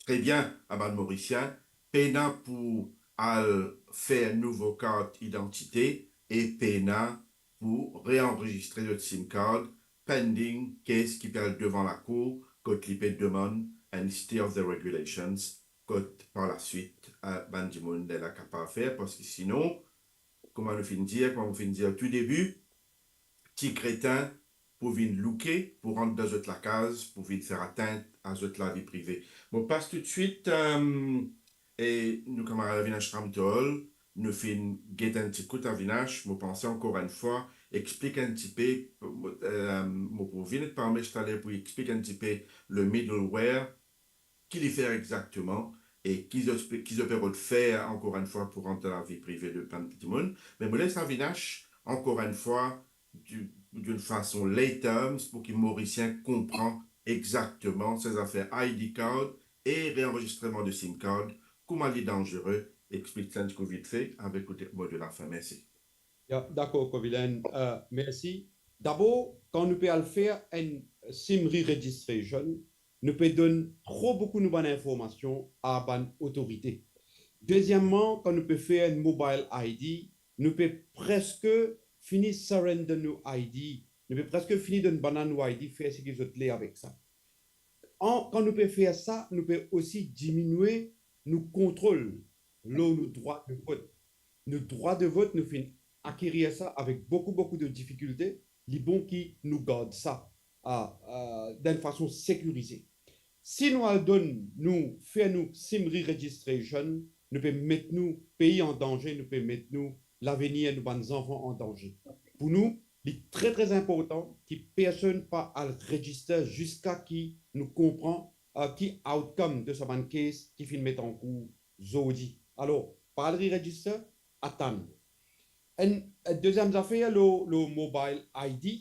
tre bien a bann Morisien, pena pou al fer nouvo kart idantite e pena pou reanrezistre zot sim card, pending kes ki pe al devan lakour, kot li pe demann enn stay of the regulations, kot par laswit, eh, bann dimoun la kapav fer, parski sinon, kouma nou finn dir, kouma nou finn dir o tou debi, ti kretin pou vinn louke, pou rant dan zot lakaz, pou vinn fer atint a zot lavi prive. Mo pas toutswit, eh, e nou kamarad Avinash Ramtol, nou finn get enn ti kout Avinash, mo panse ankor enn fwa, explik enn tipe, eh, mo pou vinn et parmi taler pou explik enn tipe le middleware, ki li fer exakteman, e ki zot pe, ki zot pe rod fer ankor enn fwa pou rant dan lavi prive de bann dimoun. Me mo les Avinash, ankor enn fwa, di-, d'une façon lay terms, pou ki Morisien konpran exakteman sa zafer I D card e reanrezistreman de sim card, kouma li danzere, explik sa enn tikou vitfe, avek ou de mo de lafin. Mersi. Ya, dakor, Kovilen, eh, mersi. Dabor, kan nou pe al fer enn sim re-registration, nou pe donn tro boukou nou bann informasion a bann otorite. Dezieman, kan nou pe fer enn mobile I D, nou pe preske fini surrender nou I D, nou pe preske fini donn bann la nou I D, fer seki zot le avek sa. An, kan nou pe fer sa, nou pe osi diminie nou kontrol lor nou drwa de vot. Nou drwa de vot, nou finn akirir sa avek boukou, boukou de difikilte. Li bon ki nou gard sa, a, a, dan enn fason sekirize. Si nou al donn nou, fer nou sim re-registration, nou pe met nou pei an danze, nou pe met nou lavenir nou bann zanfan an danze. Pou nou, li tre, tre inportan ki personn pa al register ziska ki nou konpran, eh, ki outcome de sa bann case ki finn met ankour zordi. Alor, pa al re-register, atann. Enn, eh, deziem zafer, lor, lor mobile I D,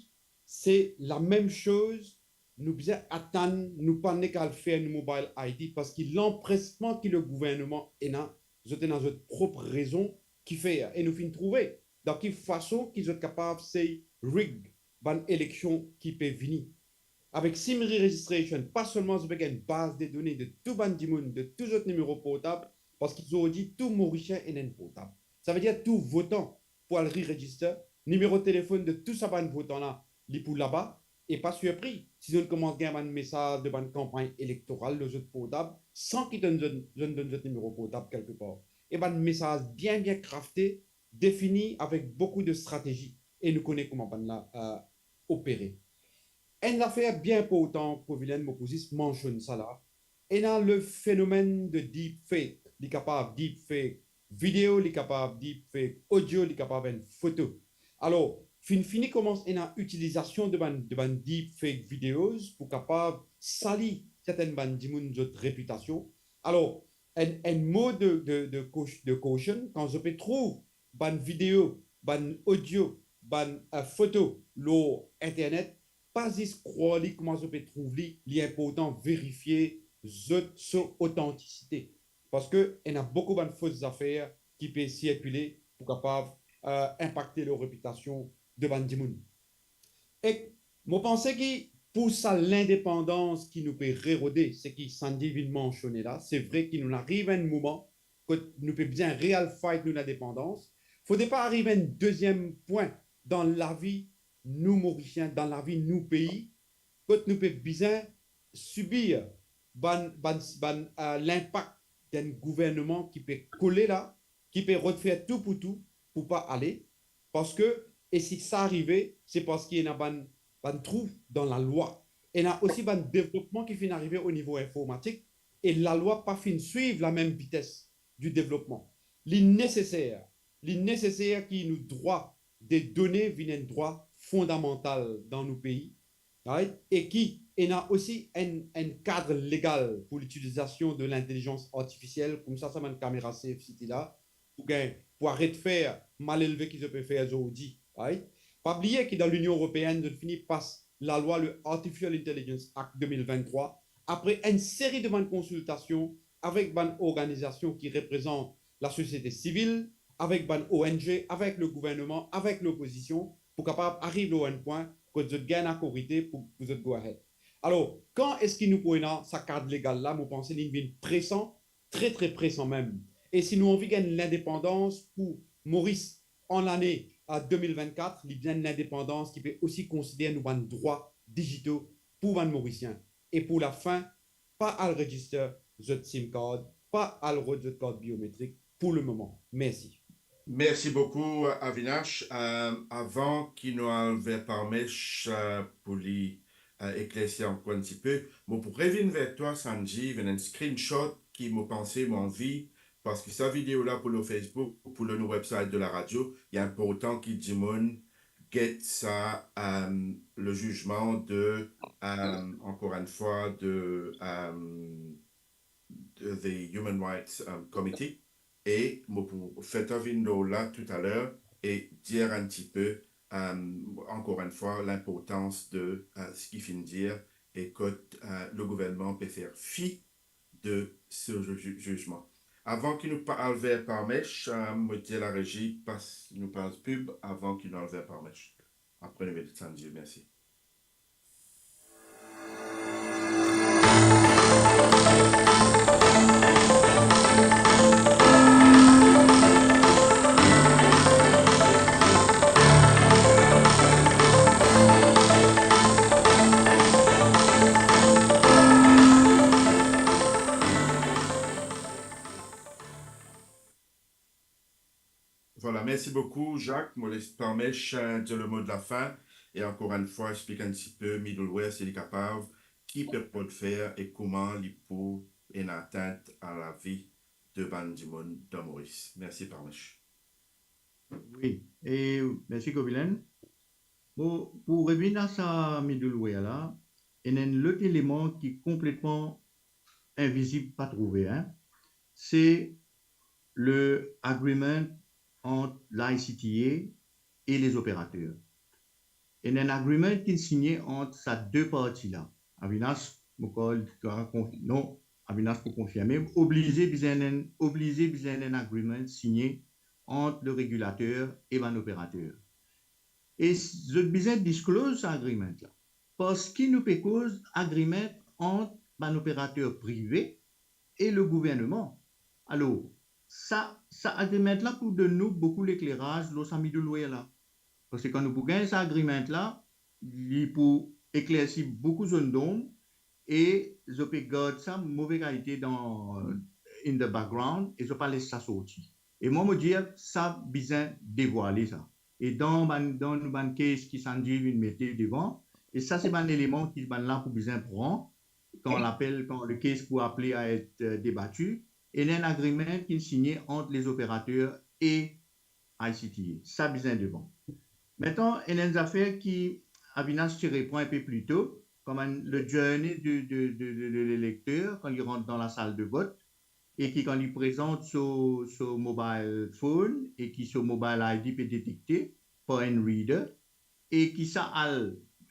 se lamem soz, nou bizin atann, nou pa nek al fer nou mobile I D, parski lanpresman ki le gouvernman ena, zot ena zot prop rezon ki fer, e nou finn trouve dan ki fason ki zot kapav sey rig bann eleksion ki pe vini. Avek SIM re-registration, pa selman zot pe gagn baz de done de tou bann dimoun, de tou zot nimero portab, parski zordi tou Morisien ena enn portab. Savedir tou votan pou al re-register, nimero telefonn de tou sa bann votan la, li pou laba, e pa sirpri si zot komans gagn bann mesaz de bann kanpagn elektoral lor zot portab, san ki donn zot, zot donn zot nimero portab kelkepar. E bann mesaz bien, bien crafté, defini avek boukou de stratezi, e nou kone kouma bann la, eh, opere. Enn zafer bien inportan, Kovilen, mo pou zis mansionn sa la, ena le fenomenn de deepfake, li kapav deepfake video, li kapav deepfake audio, li kapav enn foto. Alor, finn fini koumans ena itilizasion de bann, de bann deepfake videos pou kapav sali sertenn bann dimoun zot repitasion. Alor, enn, enn mo de, de, de cau-, de caution, kan zot pe trouv bann video, bann audio, bann, eh, foto lor internet, pa zis krwar li kouma zot pe trouv li, li inportan verifie zot so otantisite. Parski ena boukou bann fos zafer ki pe sirkile pou kapav, eh, inpakte lor repitasion de bann dimoun. Ek mo panse ki pou sa lindepandans ki nou pe rerode, seki Sandy vinn mansione la, se vre ki nou ariv enn moman kot nou pe bizin real fight nou lindepandans. Fode pa ariv enn deziem pwin dan lavi nou Morisien, dan lavi nou pei, kot nou pe bizin sibir bann, bann, bann, eh, linpak d'enn gouvernman ki pe kole la, ki pe rod fer tou pou tou pou pa ale, parski, e si sa arive, se parski ena bann, bann trou dan lalwa. Ena osi bann devlopman ki finn arive o nivo informatik, e lalwa pa finn swiv lamem vites di devlopman. Li neseser, li neseser ki nou drwa de done vinn enn drwa fondamantal dan nou pei, right? E ki ena osi enn, enn kad legal pou litilizasion de lintelizans artifisiel, koumsa sa bann kamera Safe City la, pou gagn, pou aret fer malelve ki zot pe fer zordi, right? Pa bliye ki dan Linion Eropeenn, zot fini pas lalwa le Artificial Intelligence Act de mil venntrwa, apre enn seri de bann konsiltasion avek bann organizasion ki reprezant lasosiete sivil, avek bann O N G, avek le gouvernman, avek lopozision, pou kapav ariv lor enn pwin kot zot gagn lakorite pou, pou zot go ahead. Alor, kan eski nou pou ena sa kad legal la? Mo panse li vinn presan, tre, tre presan mem. E si nou anvi gagn lindepandans pou Moris an lane, a, de mil vennkat, li bizin enn lindepandans ki pe osi konsider nou bann drwa dizito pou bann Morisien. E pou lafin, pa al register zot SIM card, pa al rod zot kart biometrik pou lemoman. Mersi. Mersi boukou, Avinash. Euh, avan ki nou al ver Parmesh, euh, pou li, euh, eklersi ankor enn tipe, mo pou revinn ver twa, Sanjeev, enn screenshot ki mo panse mo anvi, parski sa video la pou lor Facebook, pou lor nou website de la radio, li inportan ki dimoun get sa, euh, le jugement de, euh, encore une fois, de, euh, de the Human Rights, euh, Committee. E mo pou fer twa vinn lor la toutaler e dir enn tipe, euh, encore une fois, l'inportans de, euh, seki finn dir e kot, euh, le gouvernman pe fer fi de se ju-, ju-, jizman. Avan ki nou pa al ver Parmesh, euh, mo dir larezi, pas, nou pas pib avan ki nou al ver Parmesh. Apre nou met Sanjeev, mersi. Vwala, mersi boukou, Jacques. Mo les Parmesh, euh, dir le mo de la fin. E ankor enn fwa, explik enn tipe middleware, si li kapav, ki pe rod fer e kouma li pou ena atint a lavi de bann dimoun dan Moris. Mersi, Parmesh. Wi, e mersi, Kovilen. Bon, pou revinn a sa middleware la, ena enn lot eleman ki konpletman invizib, pa trouve, hein, se le agreement ant l'I C T A e lezoperater. Ena enn agreement ki signe ant sa de parti la. Avinash, mo krwar, non, Avinash pou konfirme, oblize bizin enn, oblize bizin enn agreement signe ant le regilater e bann operater. E zot bizin disclose sa agreement la. Parski nou pe koz agreement ant bann operater prive e le gouverneman. Alor, sa, sa agreement la pou donn nou boukou lekleraz lor sa middleware la. Parski kan nou pou gagn sa agreement la, li pou eklersi boukou zone d'ombre e zot pe gard sa move kalite dan, in the background e zot pa les sa sorti. E mwa, mo dir, sa bizin devwale sa. E dan bann, dan nou bann case ki Sanjeev inn mete devan, e sa se bann eleman ki bann la pou bizin pran, kan lapel, kan le case pou apel a et, euh, debati, ena enn agreement ki signe ant les operater e I C T A. Sa bizin devan. Mintnan, ena enn zafer ki Avinash ti repran inpe pli to, kouma le journey de, de, de, de, de l'elekter, kan li rant dan lasal de vot, e ki kan li prezant so, so mobile phone, e ki so mobile I D pe detekte par enn reader, e ki sa al,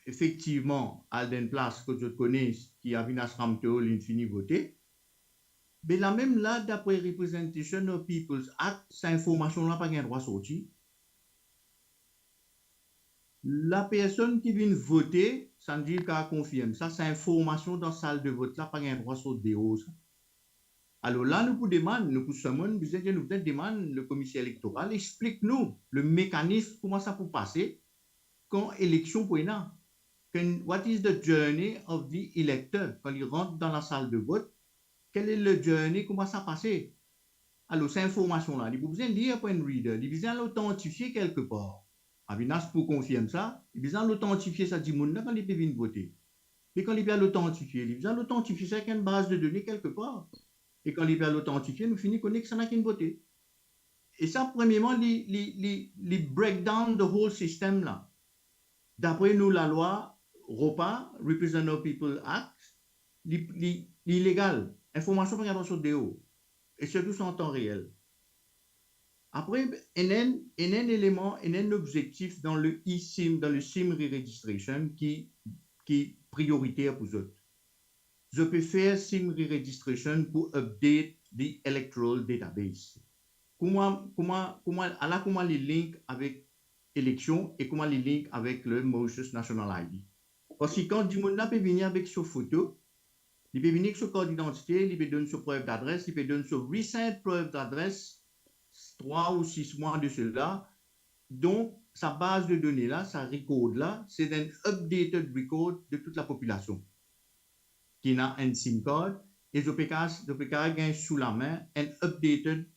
efektivman, al dan enn plas kot zot kone ki Avinash Ramtehol inn fini vote, be lamem la, dapre Representation of People's Act, sa informasion la pa gagn drwa sorti. Lapersonn ki vinn vote, Sanjeev kapav konfirm sa, sa informasion dan sal de vot la pa gagn drwa sort deor sa. Alor la, nou pou demann, nou pou summon, bizin dir, nou bizin demann le komiser elektoral, explik nou le mekanism, kouma sa pou pase, kan eleksion pou ena. Kan, what is the journey of the elector? Kan li rant dan lasal de vot, quel est le journey, kouma sa pase? Alor, sa informasion la, li pou bizin lir par enn reader, li bizin al otantifie kelke par. Avinash pou konfirm sa, li bizin al otantifie sa dimoun la kan li pe vinn vote. E kan li pe al otantifie, li bizin al otantifie sa ek enn baz de done kelke par. E kan li pe al otantifie, nou fini kone ki sa ena ki inn vote. E sa, premierman, li, li, li, li break down the whole system la. Dapre nou lalwa ROPA, Representative of People Act, li, li, li ilegal. Informasion pa kapav sort deor. E sirtou sa an tan reel. Apre, ena enn, ena enn eleman, ena enn obzektif dan le e-SIM, dan le SIM re-registration ki, ki prioriter pou zot. Zot pe fer SIM re-registration pou update the electoral database. Kouma, kouma, kouma, ala kouma li link avek eleksion e kouma li link avek le Mauritius National I D. Parski kan dimoun la pe vini avek so foto, li pe vini ek so kart didantite, li pe donn so prev dadres, li pe donn so recent prev dadres, trwa ou sis mwa de sela. Donk, sa baz de done la, sa record la, se enn updated record de tout lapopilasion ki ena enn SIM card, e zot pe kapav, zot pe kapav gagn sou lame enn updated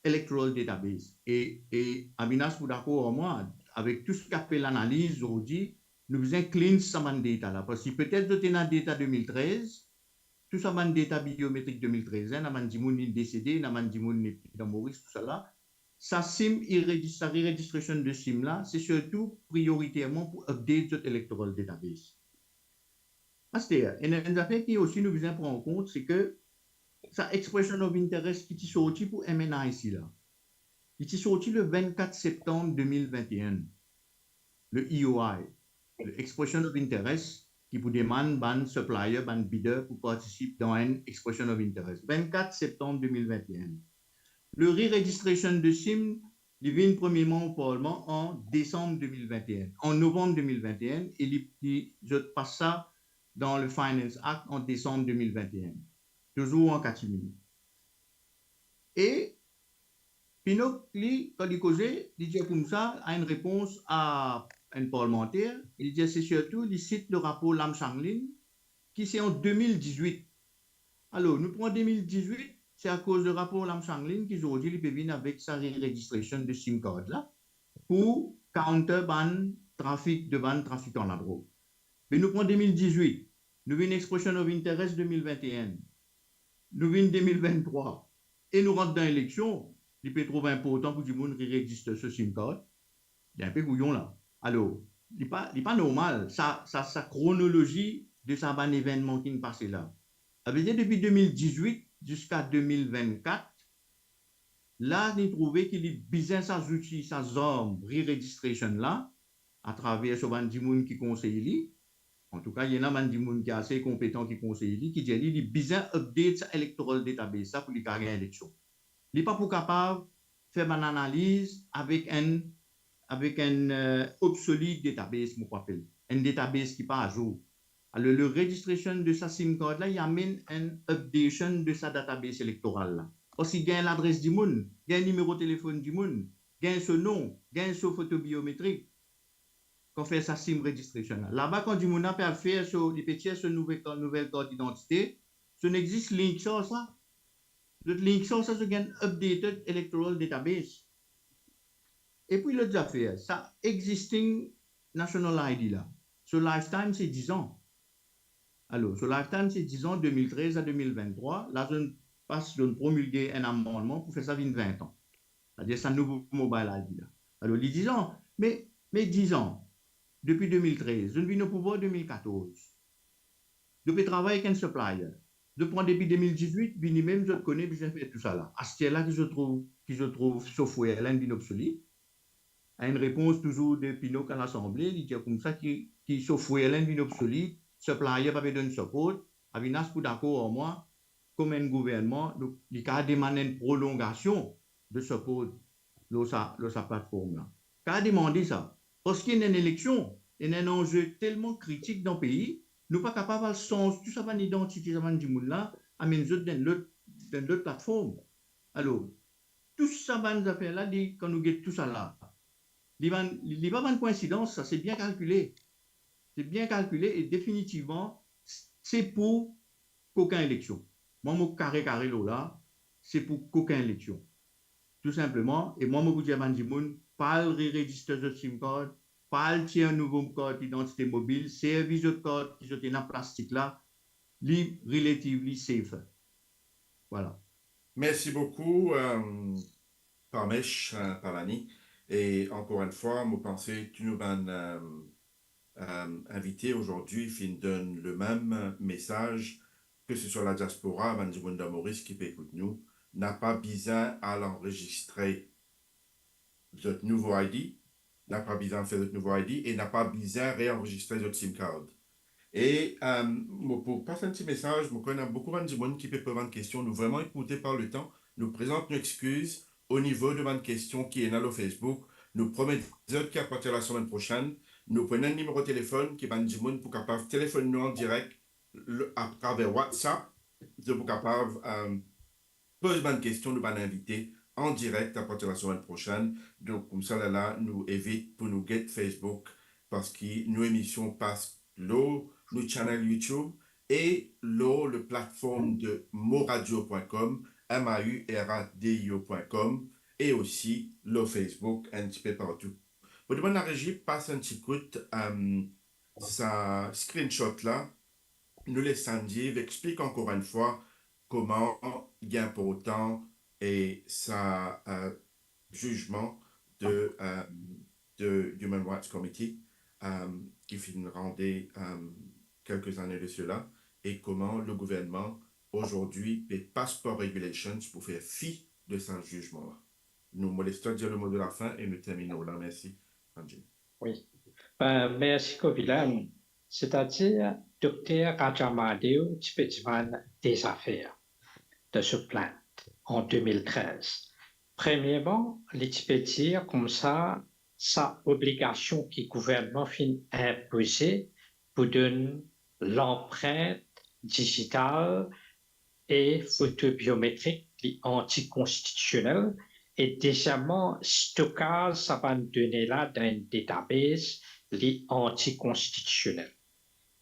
electoral database. E, e Avinash pou dakor ar mwa, avek tou seki apel analiz zordi, nou bizin cleanse sa bann data la. Parski petet zot ena data de mil trez, tou sa bann data biometrik de mil trez, ena bann dimoun inn desede, ena bann dimoun nepli dan Moris, tousala. Sa SIM, e-regis-, sa re-registration de SIM la, se sirtou prioriterman pou update zot electoral database. Aster, ena enn zafer ki osi nou bizin pran kont, se ke sa expression of interest ki ti sorti pou M N I C la, li ti sorti le vennkat septanm de mil vennteen. Le E O I, le expression of interest, ki pou demann bann supplier, bann bidder pou partisip dan enn expression of interest. Vennkat septanm de mil vennteen. Le re-registration de SIM, li vinn premierman o Parlman an desam de mil vennteen, an novanm de mil vennteen, e li, li, zot pas sa dan le Finance Act an desam de mil vennteen. Touzour an katimini. E Pinnock, li, kan li koze, li dir koumsa, a enn repons a enn parlmanter, li dir, se sirtou, li sit le rapor Lam Shanglin, ki se an de mil dizwit. Alor, nou pran de mil dizwit, se akoz le rapor Lam Shanglin ki zordi li pe vinn avek sa re-registration de SIM card la, pou counter bann trafik, de bann trafikan ladrog. Me nou pran de mil dizwit, nou vinn expression of interest de mil vennteen, nou vinn de mil venntrwa, e nou rant dan eleksion, li pe trouv inportan pou dimoun re-register so SIM card. Li inpe kouyon la. Alor, li pa, li pa normal, sa, sa, sa kronolozi de sa bann evennman ki'nn pase la. Savedir depi de mil dizwit ziska de mil vennkat, la, li trouve ki li bizin sa zouti, sa zarm re-registration la, atraver so bann dimoun ki konsey li. Antouka, ena bann dimoun ki ase konpetan ki konsey li, ki dir li, li bizin update sa electoral database sa pou li kapav gagn eleksion. Li pa pou kapav fer bann analiz avek enn, avek enn, euh, obsolete database, mo krwar apel, enn database ki pa azour. Alor, le registration de sa SIM card la, li amenn enn updation de sa database elektoral la. Parski gagn ladres dimoun, gagn nimero telefonn dimoun, gagn so nom, gagn so foto biometrik, kan fer sa SIM registration la. Laba, kan dimoun la pe al fer so, li pe tir so nouvel, nouvel kart idantite, so nek zis link sa, sa. Zot link sa, sa, zot gagn updated electoral database. Epi lot zafer, sa existing national I D la, so lifetime se diz an. Alor, so lifetime se diz an, de mil trez a de mil vinn trwa. La, zot inn pas, zot inn promilge enn amannman pou fer sa vinn vin an. Setadir sa nouvo mobile I D la. Alor, li diz an, me, me diz an, depi de mil trez, zot inn vinn o pouvwar de mil katorz. Zot pe travay ek enn supplier. Zot pran depi de mil dizwit, vini mem zot kone bizin fer tousala. Aster la ki zot trouv, ki zot trouv software la inn vinn obsolete. Enn repons touzour de Pinocchio a Lasanble, li dir koumsa ki, ki software la inn vinn obsolete, supplier pa pe donn support, Avinash pou dakor ar mwa, kouma enn gouvernman, donk li kav demann enn prolongasion de support lor sa, lor sa platform la. Kav demande sa, parski ena enn eleksion, ena enn anze telman kritik dan pei, nou pa kapav al sanz tou sa bann idantite sa bann dimoun la, amenn zot dan enn lot, dan enn lot platform. Alor, tou sa bann zafer la, li, kan nou get tousala, li bann, li, li pa bann koinsidans, sa, se bien kalkile. Se bien kalkile e definitivman, se pou kokin eleksion. Mwa, mo kare kare lor la, se pou kokin eleksion. Tou sinpleman, e mwa, mo pou dir bann dimoun, pa al re-register zot SIM card, pa al tir enn nouvo kart idantite mobil, servi zot kart ki zot ena plastik la, li relatively safer. Vwala. Mersi boukou, euh, Parmesh, euh, Palani. E ankor enn fwa, mo panse tou nou bann, euh, euh, invite azordi finn donn le mem mesaz, ke se swa ladiaspora, bann dimoun dan Moris ki pe ekout nou, napa bizin al anrezistre zot nouvo I D, napa bizin fer zot nouvo I D e napa bizin re-anrezistre zot SIM card. E, euh, mo pou pas enn ti mesaz, mo konn ena boukou bann dimoun ki pe poz bann kestion, nou vreman e pou par letan, nou prezant nou exkiz o nivo de bann kestion ki ena lor Facebook, nou promet zot ki apartir lasemenn prosenn, nou pou ena enn nimero telefonn ki bann dimoun pou kapav telefonn nou an direk, le, atraver WhatsApp, zot pou kapav, euh, poz bann kestion nou bann invite an direk apartir lasemenn prosenn. Donk, koumsa lerla, nou evit pou nou get Facebook, parski nou emision pas lor nou channel YouTube e lor le platform de mauradio point com, M A U R A D I O point com, e osi lor Facebook, enn tipe partou. Mo demann larezi pas enn ti kout, euh, sa screenshot la, nou les Sanjeev explik ankor enn fwa kouma li inportan e sa, euh, zizman de, euh, de Human Rights Committee, euh, ki finn rande, euh, kelke zane de sela, e kouma le gouvernman azordi pe pas par regulations pou fer fi de sa zizman la. Nou, mo les twa dir le mo de la fin e nou terminn la. Mersi, Sanjeev. Wi. Be, mersi Kovilan. Setadir, Dokter Raja Mahadeo ti pe dimann de zafer dan so plint an de mil trez. Premierman, li ti pe dir koumsa sa obligasion ki gouvernman finn inpoze pou donn lanprint dizital e foto biometrik, li antikonstitisionel, e dezieman, stokaz sa bann done la dan enn database, li antikonstitisionel.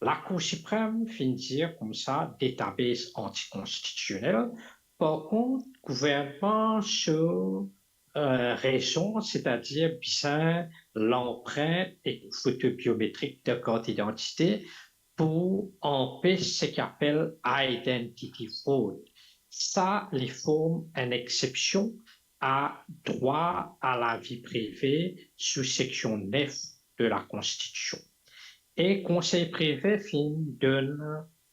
Lakour Siprem finn dir koumsa database antikonstitisionel, par kont, gouvernman so, euh, rezon, setadir bizin lanprint ek foto biometrik dan kart idantite pou anpes seki apel identity fraud. Sa li form enn exsepsion a drwa a lavi prive sou seksion nef de Lakonstitision. E Konsey Prive finn donn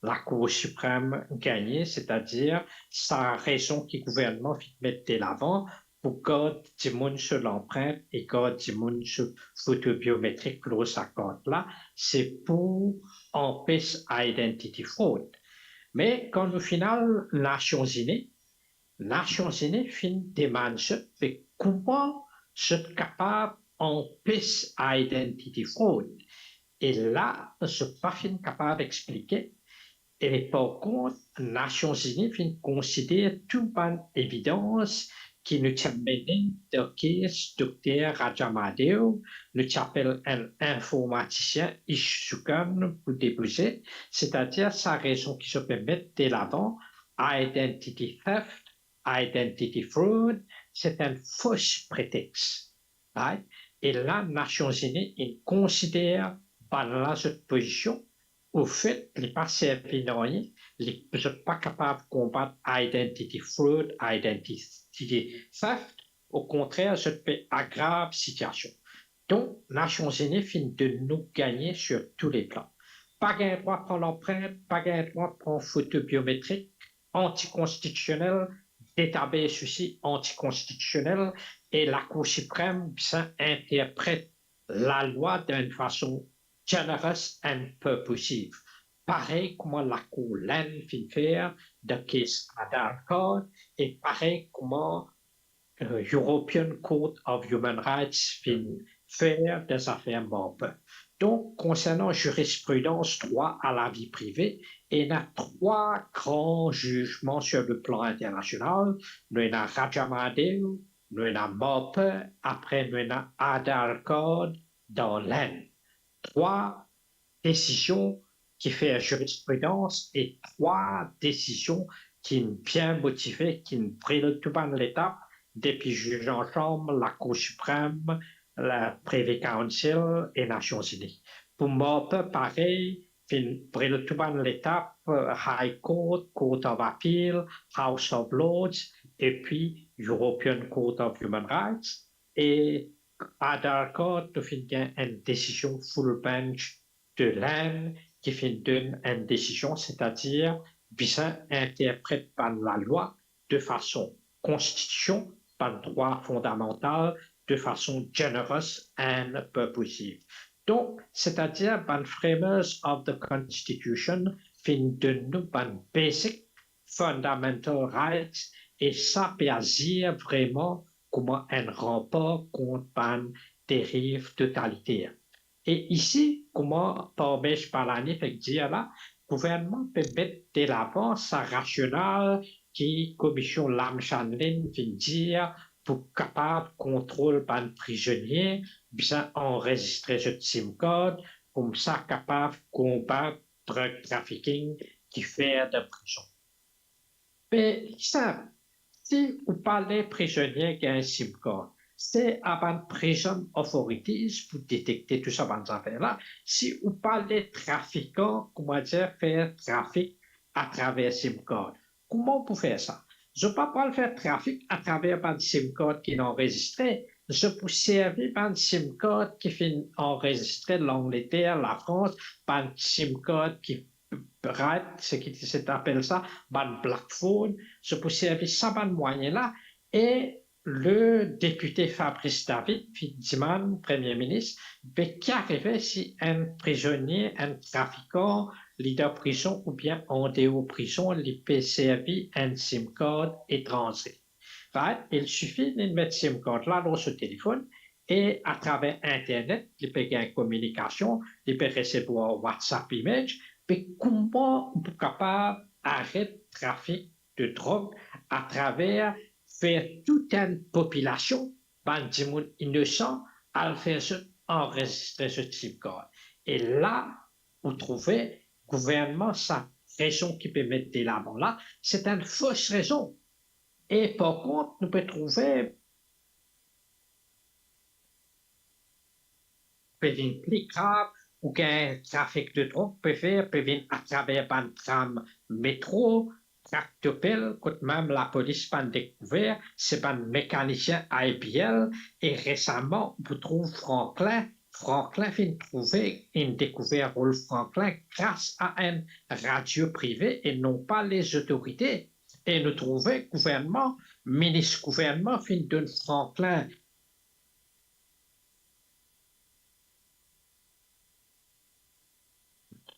Lakour Siprem gagne, setadir sa rezon ki gouvernman finn met delavan pou gard dimoun so lanprint e gard dimoun so foto biometrik lor sa kart la, se pou anpes identity fraud. Me kan nou finn al Nasion Zini, Nasion Zini finn demann zot, be kouma zot kapav anpes identity fraud. E la, zot pa finn kapav explike. E par kont, Nasion Zini finn konsider tou bann evidans ki nou ti amenn dan kes Dokter Raja Mahadev, nou ti apel enn informatisien Ish Sukan pou depouze, setadir sa rezon ki zot pe met delavan, identity theft, identity fraud, se enn fos pretex. Right? E la, Nasion Zini inn konsider bannla zot pozision, ofet, li pa servi nanye, li, zot pa kapav konbat identity fraud, identity theft, okontrer, zot pe agrav sitiasion. Donk, Nasion Zini finn donn nou gagne sur tou le plan. Pa gagn drwa pran lanprint, pa gagn drwa pran foto biometrik, antikonstitisionel, database osi antikonstitisionel, e Lakour Siprem bizin interpret lalwa dan enn fason generous and purposive. Parey kouma Lakour Lenn finn fer dan kes Aadhaar card, e parey kouma, euh, European Court of Human Rights finn fer dan zafer MARPA. Donk, konsernan zirispridans drwa a lavi prive, ena trwa gran zizman sur le plan internasional. Nou ena Raja Mahadev, nou ena MARPA, apre nou ena Aadhaar card dan Lenn. Trwa desizion ki fer zirispridans e trwa desizion ki bien motive, ki bril tou bann letap, depi ziz ansanm, Lakour Siprem, la Privy Council e Nasion Zini. Pou MARPA, parey, finn bril tou bann letap, euh, High Court, Court of Appeal, House of Lords, epi European Court of Human Rights. E Aadhaar card, nou finn gagn enn desizion full bench de Lenn ki finn donn enn desizion, setadir bizin interpret bann lalwa de fason konstitision, bann drwa fondamantal, de fason generous and purposive. Donk, setadir bann framers of the Constitution finn donn nou bann basic fundamental rights, e sa pe azir vreman kouma enn ranpar kont bann deriv totaliter. E isi, kouma Parmesh Balani fek dir la, gouvernman pe met delavan sa rasional ki Komision Lamshanlin finn dir, pou kapav kontrol bann prizonie, bizin anrezistre zot SIM card, koumsa kapav konbat drug trafficking ki fer dan prizon. Be, li sinp, si ou pa le prizonie gagn SIM card, se a bann prison authorities pou detekte tou sa bann zafer la. Si ou pa le trafikan, koumadir, fer trafik atraver SIM card, kouma ou pou fer sa? Zot pa pou al fer trafik atraver bann SIM card ki anrezistre. Zot pou servi bann SIM card ki finn anrezistre Langleter, Lafrans, bann SIM card ki, right, seki zot apel sa, bann black phone. Zot pou servi sa bann mwayin la. E le depite Fabrice David finn dimann Premie Minis, be ki arive si enn prizonie, enn trafikan, li dan prizon oubien andeor prizon, li pe servi enn SIM card etranze? Right? Il sifi li met SIM card la lor so telefonn e atraver internet, li pe gagn kominikasion, li pe resevwar WhatsApp image, be kouma ou pou kapav aret trafik de drog atraver fer tou enn popilasion, bann dimoun inosan, al fer zot anrezistre zot SIM card? E la, ou trouve, gouvernman, sa rezon ki pe met delavan la, se enn fos rezon. E par kont, nou pe trouve pe vinn pli grav, ou gagn trafik de drog pe fer, pe vinn atraver bann tram metro, tractopelle, kot mem lapolis pa'nn dekouver, se bann mekanisien I B L, e resaman, ou trouv Franklin, Franklin finn trouve, inn dekouver Rolf Franklin gras a enn radio prive e non pa lezotorite. E nou trouve gouvernman, minis gouvernman finn donn Franklin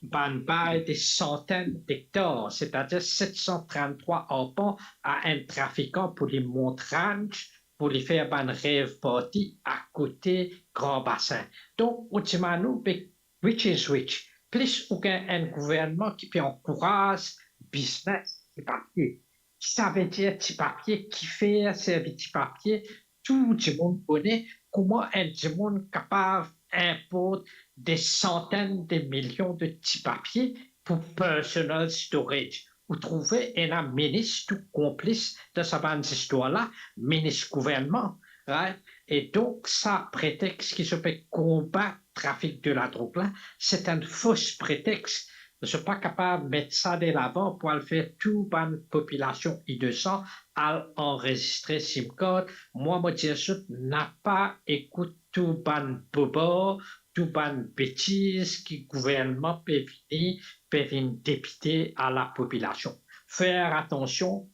bann bay de santenn dektar, setadir set san tranntrwa arpan a enn trafikan pou li mont ranch, pou li fer bann rave party akote Gran Basin. Donk, ou dimann ou, be, which is which? Plis ou gagn enn gouvernman ki pe ankouraz biznes ti papie. Ki savedir ti papie? Kifer servi ti papie? Tou dimoun kone kouma enn dimoun kapav inport de santenn de milion de ti papie pou personal storage. Ou trouve ena minis tou konplis dan sa bann zistwar la, minis gouvernman, right? E donk, sa pretex ki zot pe konbat trafik de ladrog la, se enn fos pretex. Zot pa kapav met sa de lavan pou al fer tou bann popilasion inosan al anrezistre sim kart. Mwa, mo dir zot, napa ekout tou bann bobar, tou bann betiz ki gouvernman pe vini, pe vinn depite a lapopilasion. Fer atansion,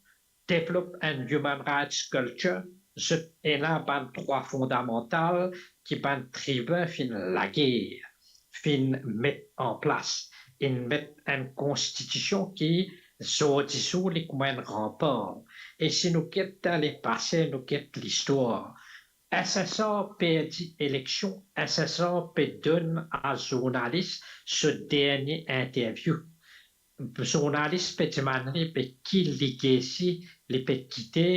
develop enn human rights culture, zot ena bann drwa fondamantal ki bann tribin finn lager, finn met an plas, inn met enn konstitision ki zordi zour li kouma enn ranpar. E si nou get dan lepase, nou get listwar, S S R perdi eleksion, S S R pe donn a zournalis so dernie interview. Zournalis pe dimann li, be, ki legacy li pe kite,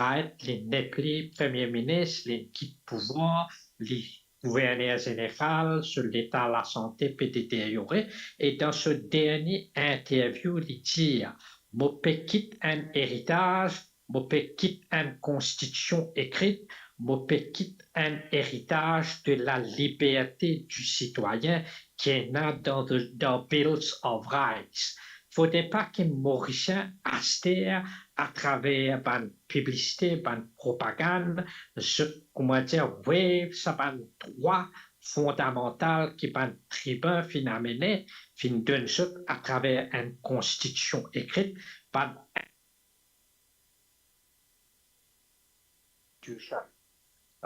right? Li nepli premie minis, li kit pouvwar, li gouverner zeneral, so leta lasante pe deteryore. E dan so dernie interview, li dir, mo pe kit enn eritaz, mo pe kit enn konstitision ekrit, mo pe kit enn eritaz de la liberte di sitwayin ki ena dan, dan Bills of Rights. Fode pa ki Morisien aster, atraver bann piblisite, bann propagann, zot, kouma dir, waive sa bann drwa fondamantal ki bann tribin finn amene, finn donn zot atraver enn konstitision ekrit, bann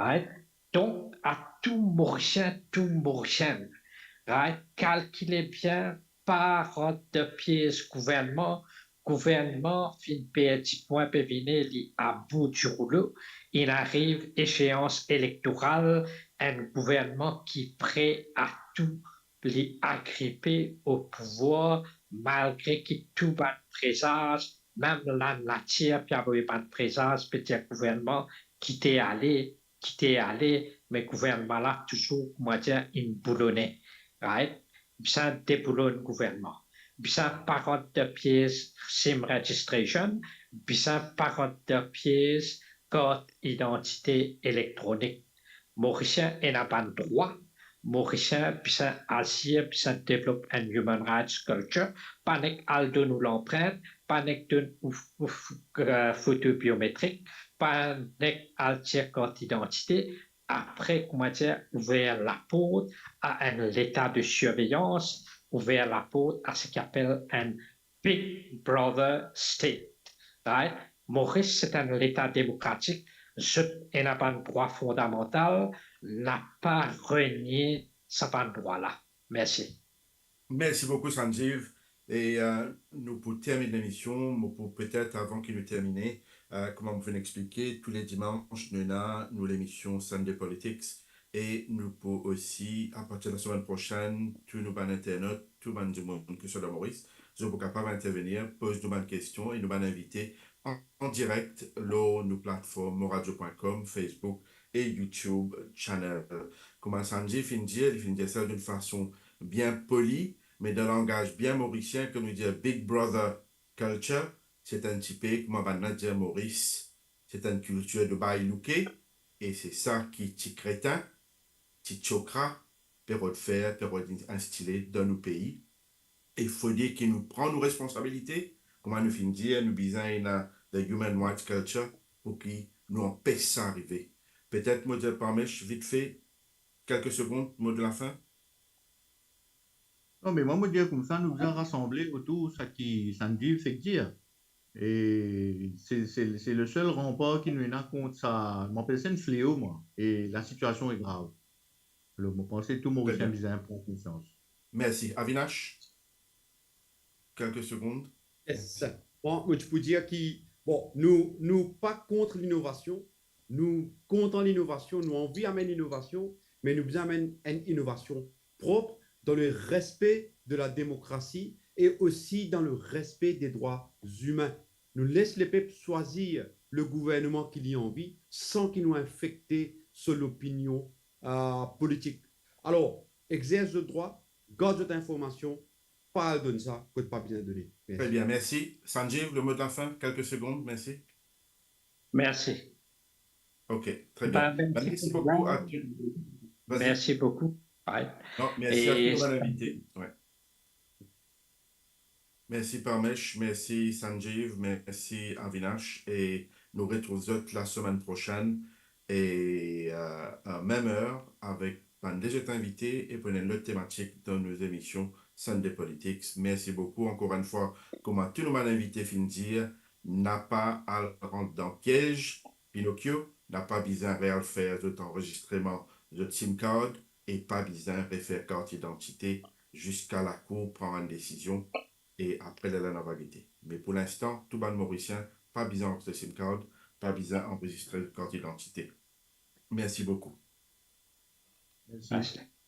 Right? Donk, a tou Morisien, tou Morisienn, right? Kalkile bien, pa rant dan piez gouvernman. Gouvernman finn perdi pwin pe vini, li a bout di roulo. Inn ariv ezeans elektoral, enn gouvernman ki pre a tou, li agripe o pouvwar, malgre ki tou bann prezaz, mem lanatir pe avoy bann prezaz, pe dir gouvernman, kite ale, kite ale, me gouvernman la touzour, kouma dir, inn boulone, right? Bizin deboulonn gouvernman. Bizin pa rant dan piez sim registration, bizin pa rant dan piez kart idantite elektronik. Morisien ena bann drwa, Morisien bizin azir, bizin develop enn human rights culture, pa nek al donn ou lanprint, pa nek donn ou, ou, eh, foto biometrik, pa nek al tir kart idantite, apre, kouma dir, ouver laport a enn leta de sirveyans, ouver laport a seki apel enn Big Brother State, right? Moris se enn leta demokratik, zot ena bann drwa fondamantal, napa renie sa bann drwa la. Mersi. Mersi boukou, Sanjeev. E, eh, nou pou terminn lemision, mo pou petet, avan ki nou termine, eh, kouma mo finn explike, tou le dimans, nou ena nou lemision Sunday Politics. E nou pou osi, apartir lasemenn prosenn, tou nou bann internat, tou bann dimoun ki so dan Moris, zot pou kapav intervenir, poz nou bann kestion e nou bann invite an, an direk lor nou platform moradio pwin kom, Facebook e YouTube channel. Kouma Sanjeev finn dir, li finn dir sa dan enn fason bien poli, me dan langaz bien morisien, kan nou dir Big Brother culture, se enn tipe kouma bann la dir Moris, se enn kiltir de bay louke, e se sa ki ti kretin, ti tchokra, pe rod fer, pe rod instile dan nou pei. E fode ki nou pran nou responsabilite, kouma nou finn dir, nou bizin ena the human rights culture pou ki nou anpes sa arive. Petet mo dir Parmesh, vit fe, kelke segond, mo de lafin. Non, me mwa, mo dir koumsa, nou bizin rasanble otour sa ki Sanjeev fek dir. E se, se, se le sel ranpar ki nou ena kont sa, mo apel sa enn fleo, mwa. E lasitiasion e grav. Alor, mo panse tou Morisien bizin pran konsians. Mersi. Avinash, kelke segond. Yes. Bon, mo ti pou dir ki, bon, nou, nou pa kont linovasion, Nou kontan linovasion, nou anvi amenn linovasion, me nou bizin amenn enn inovasion prop, dan le respe de la demokrasi e osi dan le respe de drwa zimin. Nou les lepep swazir le gouvernman ki li anvi san ki nou infekte so lopinion, euh, politik. Alor, exers zot drwa, gard zot informasion, pa al donn sa kot pa bizin done. Mersi. Très bien, merci. Sanjeev, le mot de la fin, quelques secondes, merci. Merci. Ok, très bien. Ben, merci beaucoup à tous. Vas-y. Merci beaucoup. Ouais. Non, merci à tous nos invités. Ouais. Merci Parmesh, merci Sanjeev, merci Avinash, e nou retrouv zot la semaine prochaine e, euh, à même heure avec bann lezot invite e pou enn lot tematik dan nou emision Sunday Politics. Merci beaucoup encore une fois, kouma tou nou bann invite finn dir, napa al rant dan piez Pinocchio, napa bizin real fer zot anrezistreman, zot sim card, e pa bizin refer kart idantite ziska lakour pran enn desizion, e apre lerla nou va gete. Me pou linstan, tou bann Morisien, pa bizin anrezistre sim card, pa bizin anrezistre kart idantite. Merci beaucoup. Merci. Merci.